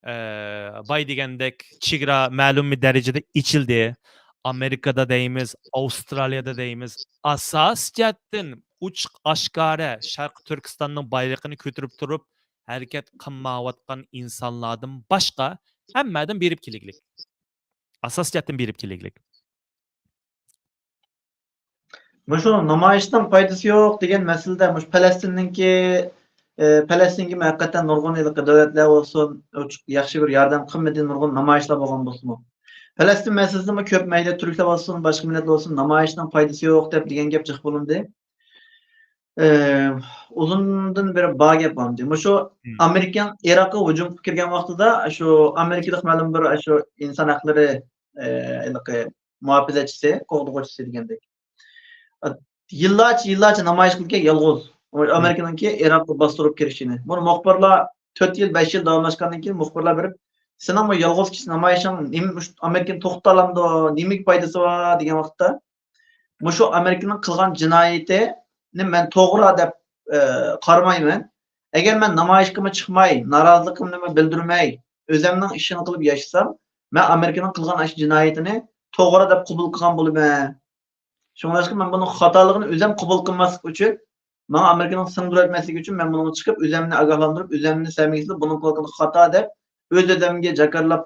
ئە، باي دېگەندەك چېگرا مەلۇم بىر دەرىجىدە ئېچىلدى. ئامېرىكىدا دەيمىز، ئاۋسترالىيەدە دەيمىز، ئاساسىي جەھەتتىن ئوچۇق ئاشكارا شەرقىي تۈركىستاننىڭ بايرىقىنى كۆتۈرۈپ تۇرۇپ، ھەرىكەت قىلمايۋاتقان ئىنسانلاردىن باشقا ھەممەدىن بېرىپ كېلىگلىك. ئاساسىي جەھەتتىن بېرىپ كېلىگلىك. مۇشۇ نامايىشنىڭ پايدىسى يوق دېگەن مەسىلىدە، مۇشۇ پەلەستىننىڭكى، ئە، پەلەستىنگىمۇ ھەقىقەتەن نۇرغۇن ھېلىقى دۆلەتلەر بولسۇن، ئوچۇق ياخشى بىر ياردەم قىلمىدى، نۇرغۇن نامايىشلار بولغان بولسىمۇ. پەلەستىن مەسىلىسىدىمۇ كۆپ مەيلى تۈركلەر بولسۇن، باشقا مىللەت بولسۇن، نامايىشنىڭ پايدىسى يوق دەپ دېگەن گەپ جىق بولۇندى. ئە، ئۇزۇندىن بېرى بار گەپ بولمىدى. مۇشۇ مم. ئامېرىكىنىڭ ئىراققا ھۇجۇم قىلىپ كىرگەن ۋاقتىدا، شۇ ئامېرىكىلىق مەلۇم بىر شۇ ئىنسان ھەقلىرى، ئە، ھېلىقى مۇھاپىزەتچىسى، قوغدىغۇچىسى دېگەندەك. يىللارچە، يىللارچە نامايىش قىلغان يالغۇز. ئۇ مم. ئامېرىكىنىڭكى ئىراققا باستۇرۇپ كىرىشىنى. بۇنى مۇخبىرلار تۆت يىل، بەش يىل داۋاملاشقاندىن كېيىن مۇخبىرلار بېرىپ، سېنىڭ بۇ يالغۇز كېچە نامايىشىڭ نېمە، مۇشۇ ئامېرىكىنى توختىتالامدۇ، نېمىگە پايدىسى بار دېگەن ۋاقىتتا، مۇشۇ ئامېرىكىنىڭ قىلغان جىنايىتىنى مەن توغرا دەپ، ئە، قارىمايمەن. ئەگەر مەن نامايىشقىمۇ چىقماي، نارازىلىقىمنىمۇ بىلدۈرمەي، ئۆزۈمنىڭ ئىشىنى قىلىپ ياشىسام، مەن ئامېرىكىنىڭ قىلغان ئاشۇ جىنايىتىنى توغرا دەپ قوبۇل قىلغان بولىمەن. شۇڭلاشقا مەن بۇنىڭ خاتالىقىنى ئۆزۈم قوبۇل قىلماسلىق ئۈچۈن، ماڭا ئامېرىكىنىڭ سىڭدۈرۈۋەتمەسلىكى ئۈچۈن مەن بۇنىڭغا چىقىپ، ئۆزۈمنى ئاگاھلاندۇرۇپ، ئۆزۈمنى سەمىگە سېلىپ، بۇنىڭ قىلغىنى خاتا دەپ، ئۆز-ئۆزۈمگە جاكارلاپ،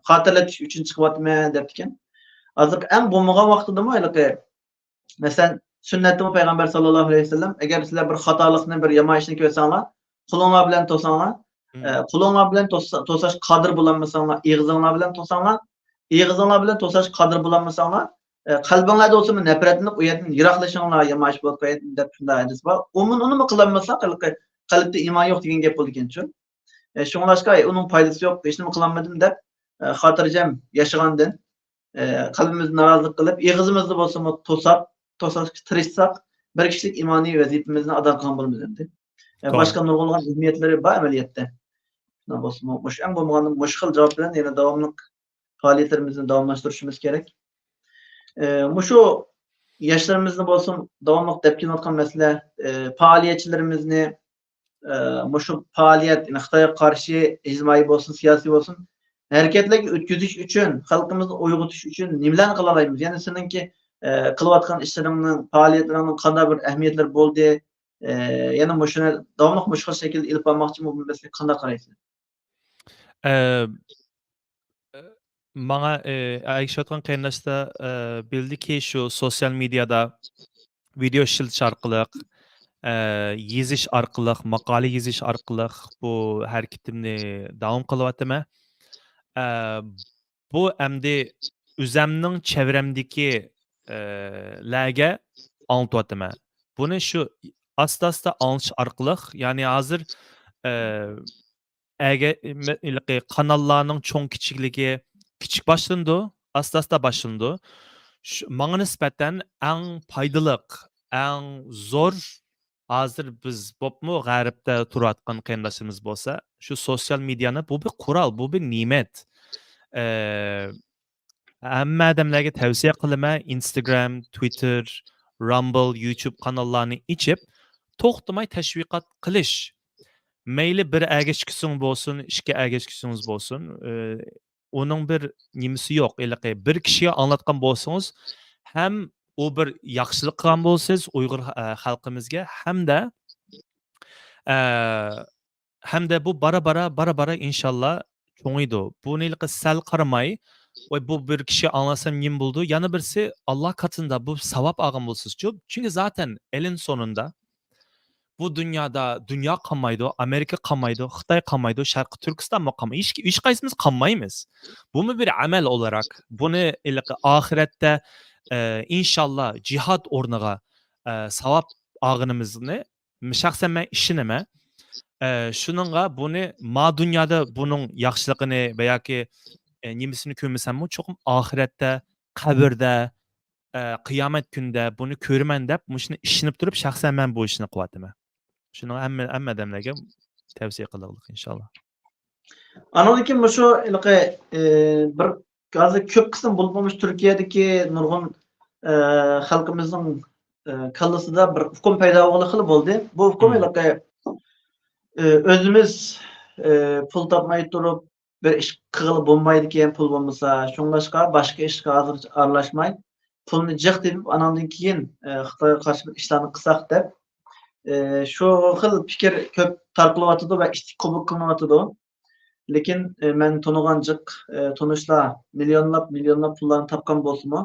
خاتىرىلەتتۈرۈش ئۈچۈن چىقىۋاتىمەن دەپتىكەن. ھازىر ئەڭ بولمىغان ۋاقتىدىمۇ ھېلىقى، مەسىلەن، سۈننەتتىمۇ پەيغەمبەر ساللاللاھۇ ئەلەيھى ۋەسەللەم، ئەگەر سىلەر بىر خاتالىقنى، بىر يامان ئىشنى كۆرسەڭلار، قولۇڭلار بىلەن توساڭلار. مم. ئە، قولۇڭلار بىلەن توسا-، توساشقا قادىر بولالمىساڭلار، ئېغىزىڭلار بىلەن توساڭلار. ئېغىزىڭلار بىلەن توساشقا قادىر بولالمىساڭلار، ئە، قەلبىڭلاردا بولسىمۇ نەپرەتلىنىپ، ئۇ يەردىن يىراقلىشىڭلار، يامان ئىش بولۇپ قالىدۇ دەپ شۇنداق ھەدىس بار. ئومۇمەن ئۇنىمۇ قىلالمىساق، قەلبتە ئىمان يوق دېگەن گەپ بولىدىكەنچۇ. ئە، شۇڭلاشقا، ئۇنىڭ پايدىسى يوق، ھېچنېمە قىلالمىدىم دەپ، ئە، خاتىرجەم ياشىغاندىن، ئە، قەلبىمىزدە نارازىلىق قىلىپ، ئېغىزىمىزدا بولسىمۇ توساپ، توساشقا تىرىشساق، بىر كىشىلىك ئىمانىي ۋەزىپىمىزنى ئادا قىلغان بولىمىز ئەمدى. ئە، توغرا. باشقا نۇرغۇنلىغان ئەھمىيەتلىرى بار ئەمەلىيەتتە. شۇنداق بولسىمۇ، مۇشۇ ئەڭ بولمىغاندا مۇشۇ خىل جاۋاب بىلەن يەنە داۋاملىق پائالىيەتلىرىمىزنى داۋاملاشتۇرۇشىمىز كېرەك. ئە، مۇشۇ ياشلىرىمىزنى بولسۇن داۋاملىق دەپ كېلىۋاتقان مەسىلە، ئە، پائالىيەتچىلىرىمىزنى، ئە، مۇشۇ پائالىيەت، يەنى خىتايغا قارشى ئىجتىمائىي بولسۇن، سىياسىي بولسۇن، ھەرىكەتلەرگە ئۆتكۈزۈش ئۈچۈن، خەلقىمىزنى ئويغىتىش ئۈچۈن نېمىلەرنى قىلالايمىز؟ يەنى سېنىڭكى، ئە، قىلىۋاتقان ئىشلىرىڭنىڭ، پائالىيەتلىرىڭنىڭ قانداق بىر ئەھمىيەتلىرى بولدى؟ ئە، يەنە مۇشۇنى داۋاملىق مۇشۇ خىل شەكىلدە ئېلىپ بارماقچىمۇ، بۇ مەسىلىگە قانداق قارايسىز؟ ئە، ماڭا، ئە، ئەگىشىۋاتقان قېرىنداشلار، ئە، بىلدىكى، شۇ سوتسىيال مېدىيادا ۋىدېئو ئىشلىتىش ئارقىلىق، ئە، يېزىش ئارقىلىق، ماقالە يېزىش ئارقىلىق بۇ ھەرىكىتىمنى داۋام قىلىۋاتىمەن. ئە، بۇ ئەمدى ئۆزەمنىڭ چەۋرەمدىكى، ئە، لەرگە ئاڭلىتىۋاتىمەن. بۇنى شۇ ئاستا-ئاستا ئاڭلىتىش ئارقىلىق، يەنى ھازىر، ئە، ئەگە-، مە-، ھېلىقى قاناللارنىڭ چوڭ كىچىكلىكى كىچىك باشلىنىدۇ، ئاستا-ئاستا باشلىنىدۇ. شۇ، ماڭا نىسبەتەن ئەڭ پايدىلىق، ئەڭ زور، ھازىر بىز بولۇپمۇ غەربتە تۇرۇۋاتقان قېرىنداشلىرىمىز بولسا، شۇ سوتسىيال مېدىيانى، بۇ بىر قورال، بۇ بىر نېمەت. ئە، ھەممە ئادەملەرگە تەۋسىيە قىلىمەن، ئىنستاگرام، تۋىتتېر، رامبل، يۇتۇب قاناللارنى ئېچىپ، توختىماي تەشۋىقات قىلىش. مەيلى بىر ئەگەشكۈسىڭىز بولسۇن، ئىككى ئەگەشكۈسىڭىز بولسۇن، ئى، ئۇنىڭ بىر نېمىسى يوق. ھېلىقى بىر كىشىگە ئاڭلاتقان بولسىڭىز، ھەم ئۇ بىر ياخشىلىق قىلغان بولىسىز ئۇيغۇر، ئە، خەلقىمىزگە، ھەمدە، ئە، ھەمدە بۇ بارا-بارا، بارا-بارا ئىنشاللا چوڭىيىدۇ. بۇنى ھېلىقى سەل قارىماي، ۋاي، بۇ بىر كىشى ئاڭلاسام نېمە بولىدۇ؟ يەنە بىرسى، ئاللا قاتىندا بۇ ساۋاب ئالغان بولىسىزچۇ. چۈنكى زاتەن ئېلىن سونۇندا بۇ دۇنيادا دۇنيا قالمايدۇ، ئامېرىكا قالمايدۇ، خىتاي قالمايدۇ، شەرقىي تۈركىستانمۇ قالمايدۇ. ھېچ، ھېچقايسىمىز قالمايمىز. بۇمۇ بىر ئەمەل ئولاراق. بۇنى ھېلىقى ئاخىرەتتە، ئە، ئىنشاللا جىھاد ئورنىغا، ئە، ساۋاب ئالغىنىمىزنى شەخسەن مەن ئىشىنىمەن. ئە، شۇنىڭغا بۇنى ما دۇنيادا بۇنىڭ ياخشىلىقىنى ۋە ياكى، ئە، نېمىسىنى كۆرمىسەممۇ، چوقۇم ئاخىرەتتە، قەبرىدە، ئە، قىيامەت كۈنىدە بۇنى كۆرىمەن دەپ، مۇشۇنى ئىشىنىپ تۇرۇپ، شەخسەن مەن بۇ ئىشنى قىلىۋاتىمەن. شۇنىڭغا ھەممە، ھەممە ئادەملەرگە تەۋسىيە قىلىغلىق، ئىنشاللا. ئانىڭدىن كېيىن مۇشۇ ھېلىقى، ئى، بىر ھازىر كۆپ قىسىم بولۇپمۇ مۇشۇ تۈركىيەدىكى نۇرغۇن، ئى، خەلقىمىزنىڭ، ئى، كاللىسىدا بىر ئۇقۇم پەيدا بولغىلى خېلى بولدى. بۇ ئۇقۇم مم. ھېلىقى، ئى، ئۆزىمىز، ئى، پۇل تاپماي تۇرۇپ بىر ئىش قىلغىلى بولمايدىكەن، پۇل بولمىسا. شۇڭلاشقا باشقا ئىشقا ھازىرچە ئارىلاشماي، پۇلنى جىق تېپىپ، ئاناندىن كېيىن، ئى، خىتايغا قارشى بىر ئىشلارنى قىلساق دەپ، ئى، شۇ خىل پىكىر كۆپ تارقىلىۋاتىدۇ ۋە ئىتتىك قوبۇل قىلىنىۋاتىدۇ. لېكىن، ئى، مەن تونۇغان جىق، ئى، تونۇشلار مىليونلاپ، مىليونلاپ پۇللارنى تاپقان بولسىمۇ،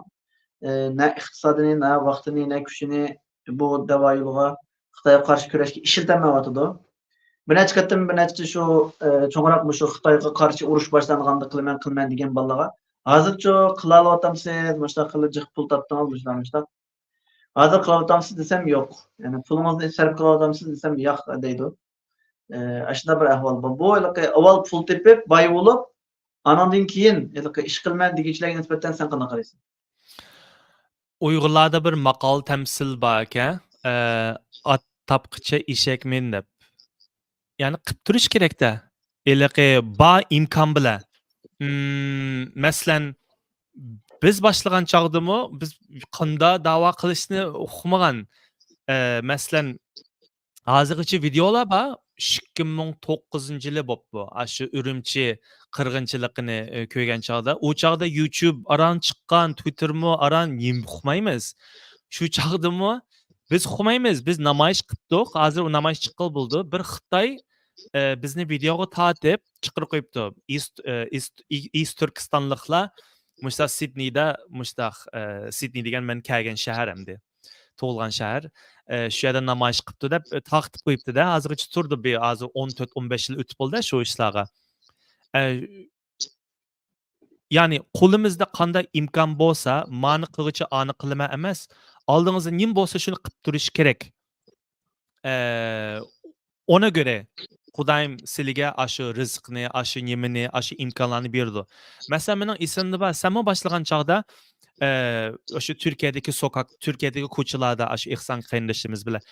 ئى، نە ئىقتىسادىنى، نە ۋاقتىنى، نە كۈچىنى بۇ دەۋا يولىغا، خىتايغا قارشى كۈرەشكە ئىشلىتەلمەيۋاتىدۇ. بىر نەچچە قېتىم، بىر نەچچە شۇ، ئى، چوڭراق مۇشۇ خىتايغا قارشى ئۇرۇش باشلانغاندا قىلىمەن، قىلىمەن دېگەن بالىلارغا، ھازىرچۇ قىلالىۋاتامسىز، مۇشۇنداق قىلىپ جىق پۇل تاپتىڭىز، مۇشۇنداق، مۇشۇنداق. ھازىر قىلىۋاتامسىز دېسەم، يوق. يەنى پۇلىڭىزنى سەرپ قىلىۋاتامسىز دېسەم، ياق دەيدۇ. ئى، ئاشۇنداق بىر ئەھۋال بار. بۇ ھېلىقى ئاۋۋال پۇل تېپىپ، باي بولۇپ، ئاناندىن كېيىن ھېلىقى ئىش قىلىمەن دېگۈچىلەرگە نىسبەتەن سەن قانداق قارايسەن؟ ئۇيغۇرلاردا بىر ماقال تەمسىل بار ئىكەن، ئە، «ئات تاپقىچە ئېشەك مىن» دەپ. يەنى قىپ تۇرۇش كېرەك-دە. ھېلىقى بار ئىمكان بىلەن. ئىم، مەسىلەن، بىز باشلىغان چاغدىمۇ بىز قانداق داۋا قىلىشنى ئۇقمىغان. ئە، مەسىلەن، ھازىرغىچە ۋىدېئولار بار. ئىككى مىڭ توققۇزىنچى يىلى بوپتۇ. ئاشۇ ئۈرۈمچى قىرغىنچىلىقىنى، ئى، كۆرگەن چاغدا. ئۇ چاغدا يۇتۇب ئاران چىققان، تۋىتتېرمۇ ئاران، نېمە ئۇقمايمىز. شۇ چاغدىمۇ بىز ئۇقمايمىز، بىز نامايىش قىپتۇق. ھازىر ئۇ نامايىش چىققىلى بولىدۇ. بىر خىتاي، ئى، بىزنى ۋىدېئوغا تارتىپ چىقىرىپ قويۇپتۇ. ئىست-، ئى، ئىست-، ئى، ئىست تۈركىستانلىقلار مۇشۇنداق سىدنېيدا، مۇشۇنداق، ئى، سىدنېي دېگەن مەن كەلگەن شەھەر ئەمدى. تۇغۇلغان شەھەر، ئە، شۇ يەردە نامايىش قىپتۇ دەپ، ئە، تارقىتىپ قويۇپتۇ-دە. ھازىرغىچە تۇردى، بىر، ھازىر ئون تۆت، ئون بەش يىل ئۆتۈپ بولدى شۇ ئىشلارغا. ئە، يەنى قولىمىزدا قانداق ئىمكان بولسا، مانى قىلغۇچە ئانى قىلىمەن ئەمەس، ئالدىڭىزدا نېمە بولسا، شۇنى قىپ تۇرۇش كېرەك. ئە، ئونا گۆرە خۇدايىم سىلىگە ئاشۇ رىزىقنى، ئاشۇ نېمىنى، ئاشۇ ئىمكانلارنى بېرىدۇ. مەسىلەن، مېنىڭ ئېسىمدە بار، سەنمۇ باشلىغان چاغدا، ئە، ئاشۇ تۈركىيەدىكى سوكاك، تۈركىيەدىكى كوچىلاردا ئاشۇ ئېھسان قېرىندىشىمىز بىلەن.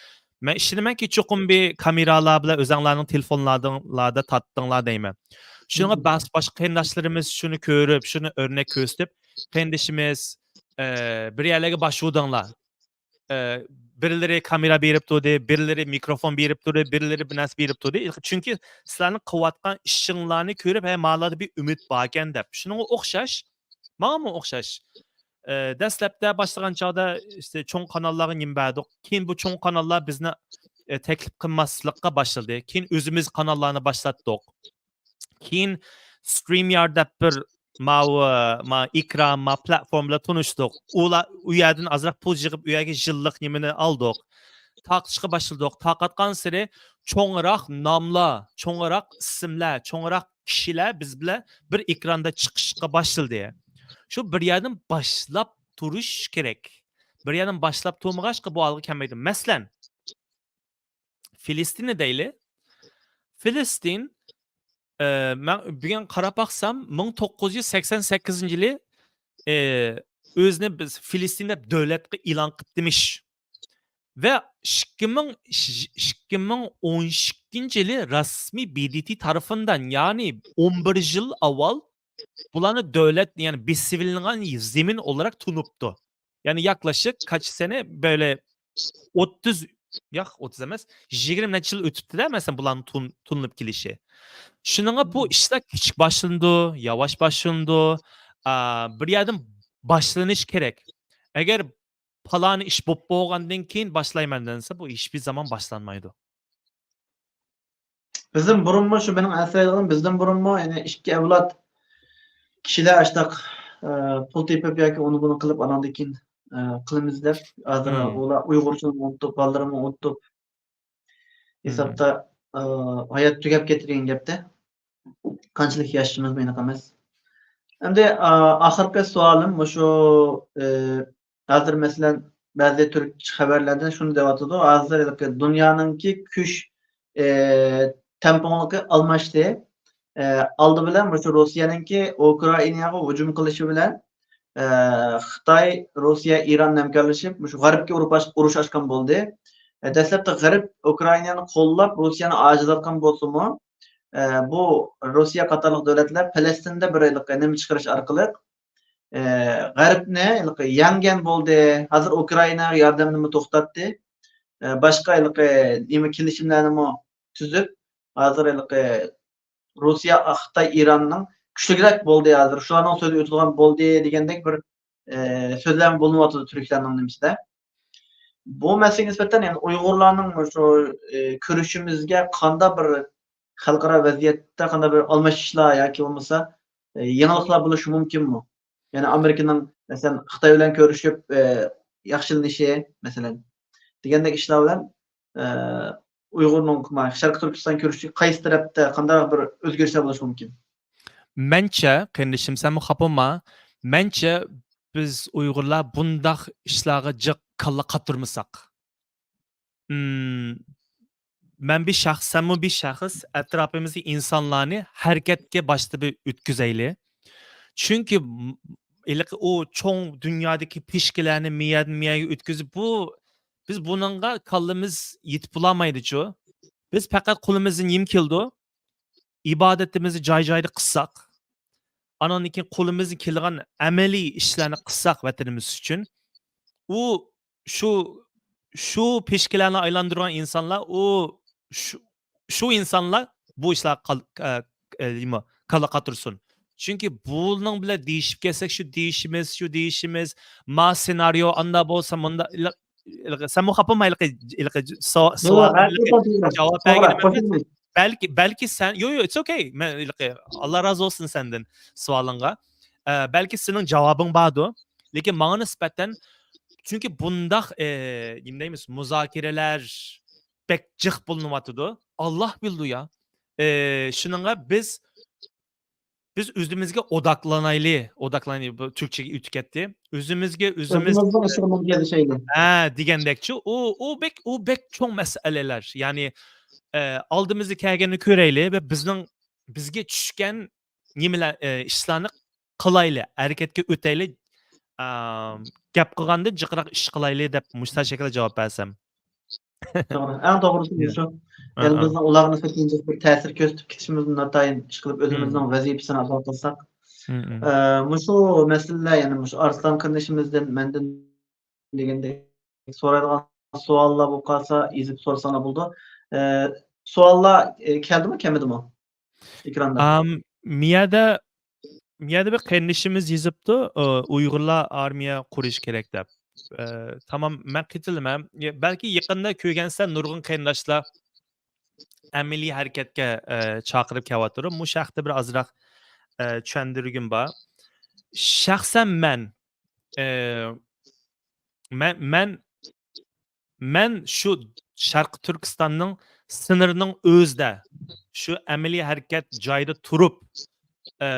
مەن ئىشىنىمەنكى، چوقۇم بىر كامېرالار بىلەن ئۆزەڭلارنىڭ تېلېفونلاردىڭلاردا تارتتىڭلار دەيمەن. شۇنىڭغا بەس-، باشقا قېرىنداشلىرىمىز شۇنى كۆرۈپ، شۇنى ئۆرنەك كۆرسىتىپ، قېرىندىشىمىز، ئە، بىر يەرلەرگە باشۋۇدۇڭلار. ئە، بىرلىرى كامېرا بېرىپ تۇردى، بىرلىرى مىكروفون بېرىپ تۇردى، بىرلىرى بىر نەرسە بېرىپ تۇردى. چۈنكى سىلەرنىڭ قىلىۋاتقان ئىشىڭلارنى كۆرۈپ، ھە، مالاردا بىر ئۈمىد باركەن دەپ. شۇنىڭغا ئوخشاش، ماڭىمۇ ئوخشاش. ئە، دەسلەپتە باشلىغان چاغدا ئىشتە چوڭ قاناللارغا نېمە بەردۇق. كېيىن بۇ چوڭ قاناللار بىزنى، ئە، تەكلىپ قىلماسلىققا باشلىدى. كېيىن ئۆزىمىز قاناللارنى باشلاتتۇق. كېيىن StreamYard دەپ بىر ماۋۇ، ما، ئېكران، ما، پلاتفورمىلار تونۇشتۇق. ئۇلار ئۇ يەردىن ئازراق پۇل يىغىپ، ئۇ يەرگە يىللىق نېمىنى ئالدۇق. تارقىتىشقا باشلىدۇق. تارقاتقانسېرى چوڭراق ناملار، چوڭراق ئىسىملار، چوڭراق كىشىلەر بىز بىلەن بىر ئېكراندا چىقىشقا باشلىدى. شۇ بىر يەردىن باشلاپ تۇرۇش كېرەك. بىر يەردىن باشلاپ تۇرمىغاچقا بۇ ھالغا كەلمەيدۇ. مەسىلەن، فىلىستىننى دەيلى. فىلىستىن، ئە، مەن بۈگۈن قاراپ باقسام، مىڭ توققۇز يۈز سەكسەن سەككىزىنچى يىلى، ئە، ئۆزىنى بىز فىلىستىن دەپ دۆلەتكە ئېلان قىپتىمىش. ۋە ئىككى مىڭ، ئىككى مىڭ ئون ئىككىنچى يىلى رەسمىي بى دى تى تەرىپىندىن، يەنى ئون بىر يىل ئاۋۋال بۇلارنى دۆلەت، يەنى بېسىۋېلىنغان زېمىن ئولاراق تونۇپتۇ. يەنى ياقلاشىق قانچە سەنە، بۆلە ئوتتۇز، ياق، ئوتتۇز ئەمەس، يىگىرمە نەچچە يىل ئۆتۈپتۇ-دە، مەسىلەن، بۇلارنى تون-، تونۇلۇپ كېلىشى. شۇنىڭغا بۇ ئىشلار كىچىك باشلىنىدۇ، ياۋاش باشلىنىدۇ، ئا، بىر يەردىن باشلىنىش كېرەك. ئەگەر پالانى ئىش بولۇپ بولغاندىن كېيىن باشلايمەن دېسە، بۇ ھېچبىر زامان باشلانمايدۇ. بىزدىن بۇرۇنمۇ، شۇ مېنىڭ ئەنسىرەيدىغىنىم، بىزدىن بۇرۇنمۇ، يەنى ئىككى ئەۋلاد كىشىلەر ئاشتاق، ئە، پۇل تېپىپ ياكى ئۇنى بۇنى قىلىپ، ئاناندىن كېيىن، ئە، قىلىمىز دەپ، ھازىر ئۇلار ئۇيغۇرچىنى ئۇنتۇپ، بالىلىرىمۇ ئۇنتۇپ، ھېسابتا، ئە، ھايات تۈگەپ كېتىدىغان گەپتە. قانچىلىك ياشىشىمىز ئېنىق ئەمەس. ئەمدى، ئا، ئاخىرقى سوئالىم مۇشۇ، ئى، ھازىر مەسىلەن، بەزى تۈرك خەۋەرلەردە شۇنى دەۋاتىدۇ، ھازىر ھېلىقى دۇنيانىڭكى كۈچ، ئى، تەڭپۇڭلۇقى ئالماشتى. ئى، ئالدى بىلەن مۇشۇ روسىيەنىڭكى ئۇكرائىناغا ھۇجۇم قىلىشى بىلەن، ئى، خىتاي، روسىيە، ئىران ھەمكارلىشىپ مۇشۇ غەربكە ئۇرۇپ ئاچ-، ئۇرۇش ئاچقان بولدى. ئە، دەسلەپتە غەرب ئۇكرائىنانى قوللاپ، روسىيەنى ئاجىزلاتقان بولسىمۇ، ئە، بۇ روسىيە قاتارلىق دۆلەتلەر پەلەستىندە بىر ھېلىقى نېمە چىقىرىش ئارقىلىق، ئە، غەربنى ھېلىقى يەڭگەن بولدى. ھازىر ئۇكرائىناغا ياردەمنىمۇ توختاتتى. ئە، باشقا ھېلىقى نېمە كېلىشىملەرنىمۇ تۈزۈپ، ھازىر ھېلىقى روسىيە، خىتاي، ئىراننىڭ كۈچلۈكرەك بولدى ھازىر. شۇلارنىڭ سۆزى ئۆتىدىغان بولدى دېگەندەك بىر، ئە، سۆزلەرمۇ بولۇنۇۋاتىدۇ تۈركلەرنىڭ نېمىسىدە. بۇ مەسىلىگە نىسبەتەن، يەنى ئۇيغۇرلارنىڭ شۇ، ئە، كۆرۈشىمىزگە قانداق بىر خەلقئارا ۋەزىيەتتە قانداق بىر ئالمىشىشلار ياكى بولمىسا، ئە، يېڭىلىقلار بولۇشى مۇمكىنمۇ؟ يەنى ئامېرىكىنىڭ، مەسىلەن، خىتاي بىلەن كۆرۈشۈپ، ئە، ياخشىلىنىشى، مەسىلەن، دېگەندەك ئىشلار بىلەن، ئە، ئۇيغۇرنىڭ، ما، شەرقىي تۈركىستان كۆرۈشى قايسى تەرەپتە قانداق بىر ئۆزگىرىشلەر بولۇشى مۇمكىن؟ مەنچە، قېرىندىشىم، سەنمۇ خاپا بولما. مەنچە، بىز ئۇيغۇرلار بۇنداق ئىشلارغا جىق كاللا قاتۇرمىساق. ئىم، مەن بىر شەخس، سەنمۇ بىر شەخس، ئەتراپىمىزدىكى ئىنسانلارنى ھەرىكەتكە باشتا بىر ئۆتكۈزەيلى. چۈنكى م-، ھېلىقى ئۇ چوڭ دۇنيادىكى پىشكىلەرنى مىيەدىن مىيەگە ئۆتكۈزۈپ، بۇ، بىز بۇنىڭغا كاللىمىز يېتىپ بولالمايدىچۇ. بىز پەقەت قولىمىزدىن نېمە كېلىدۇ؟ ئىبادىتىمىزنى جاي-جايىدا قىلساق، ئانىڭدىن كېيىن قولىمىزدىن كېلىدىغان ئەمەلىي ئىشلارنى قىلساق ۋەتىنىمىز ئۈچۈن، ئۇ شۇ، شۇ پىشكىلەرنى ئايلاندۇرغان ئىنسانلار، ئۇ شۇ، شۇ ئىنسانلار بۇ ئىشلارغا قال-، ئە، ئە، نېمە، كاللا قاتۇرسۇن. چۈنكى بۇنىڭ بىلەن دېيىشىپ كەتسەك، شۇ دېيىشىمىز، شۇ دېيىشىمىز، ما سېنارىيو ئاندا بولسا، مۇندا، ھېلىقى، سەنمۇ خاپا بولما، ھېلىقى، ھېلىقى سو-، يوق، سوئال، ھەقىقەت، جاۋاب، توغرا، بەرگىنىمگە. بەلكى، بەلكى سەن، يو، يو، it's okay. مەن ھېلىقى، ئاللا رازى بولسۇن سەندىن سوئالىڭغا. ئە، بەلكى سېنىڭ جاۋابىڭ باردۇ. لېكىن ماڭا نىسبەتەن، چۈنكى بۇنداق، ئە، نېمە دەيمىز، مۇزاكىرىلەر بەك جىق بولۇنۇۋاتىدۇ. ئاللا بىلىدۇ يا. ئە، شۇنىڭغا بىز بىز ئۆزىمىزگە ئوداكلىنايلى، ئوداكلىنايلى، بۇ تۈركچىگە ئۆتۈپ كەتتى. ئۆزىمىزگە ئۆزىمىز، ئۆزىمىزنىڭ ئىشىغا مەن كېلىشەيلى. ھە، دېگەندەكچۇ، ئۇ، ئۇ بەك، ئۇ بەك چوڭ مەسىلىلەر. يەنى، ئە، ئالدىمىزدا كەلگەننى كۆرەيلى ۋە بىزنىڭ، بىزگە چۈشكەن نېمىلەر، ئە، ئىشلارنى قىلايلى، ھەرىكەتكە ئۆتەيلى، ئا، گەپ قىلغاندىن جىقراق ئىش قىلايلى دەپ مۇشۇ شەكىلدە جاۋاب بەرسەم. توغرا. ئەڭ توغرىسى مۇشۇ. يەنى بىزنىڭ ئۇلارغا نىسبەتەن بىر تەسىر كۆرسىتىپ كېتىشىمىزدىن ناتايىن ئىشقىلىپ ئۆزىمىزنىڭ ۋەزىپىسىنى ئادا قىلساق. ئە، مۇشۇ مەسىلىلەر، يەنى مۇشۇ ئارسلان قېرىندىشىمىزدىن، مەندىن دېگەندەك سورايدىغان سوئاللار بولۇپ قالسا، يېزىپ سورىساڭلار بولىدۇ. ئە، سوئاللار، ئە، كەلدىمۇ، كەلمىدىمۇ؟ ئېكراندا. ئام، مىيەدە، مىيەدە بىر قېرىندىشىمىز يېزىپتۇ، ئۇ، ئۇيغۇرلار ئارمىيە قۇرۇش كېرەك دەپ. ئە، تامام، مەن قېتىلىمەن. يە-، بەلكى يېقىندا كۆرگەنسىلەر، نۇرغۇن قېرىنداشلار ئەمەلىي ھەرىكەتكە، ئە، چاقىرىپ كېلىۋاتىدۇ. مۇشۇ ھەقتە بىر ئازراق، ئە، چۈشەندۈرگۈم بار. شەخسەن مەن، ئە، مەن، مەن مەن شۇ شەرقىي تۈركىستاننىڭ سىنىرىنىڭ ئۆزىدە، شۇ ئەمەلىي ھەرىكەت جايىدا تۇرۇپ، ئە،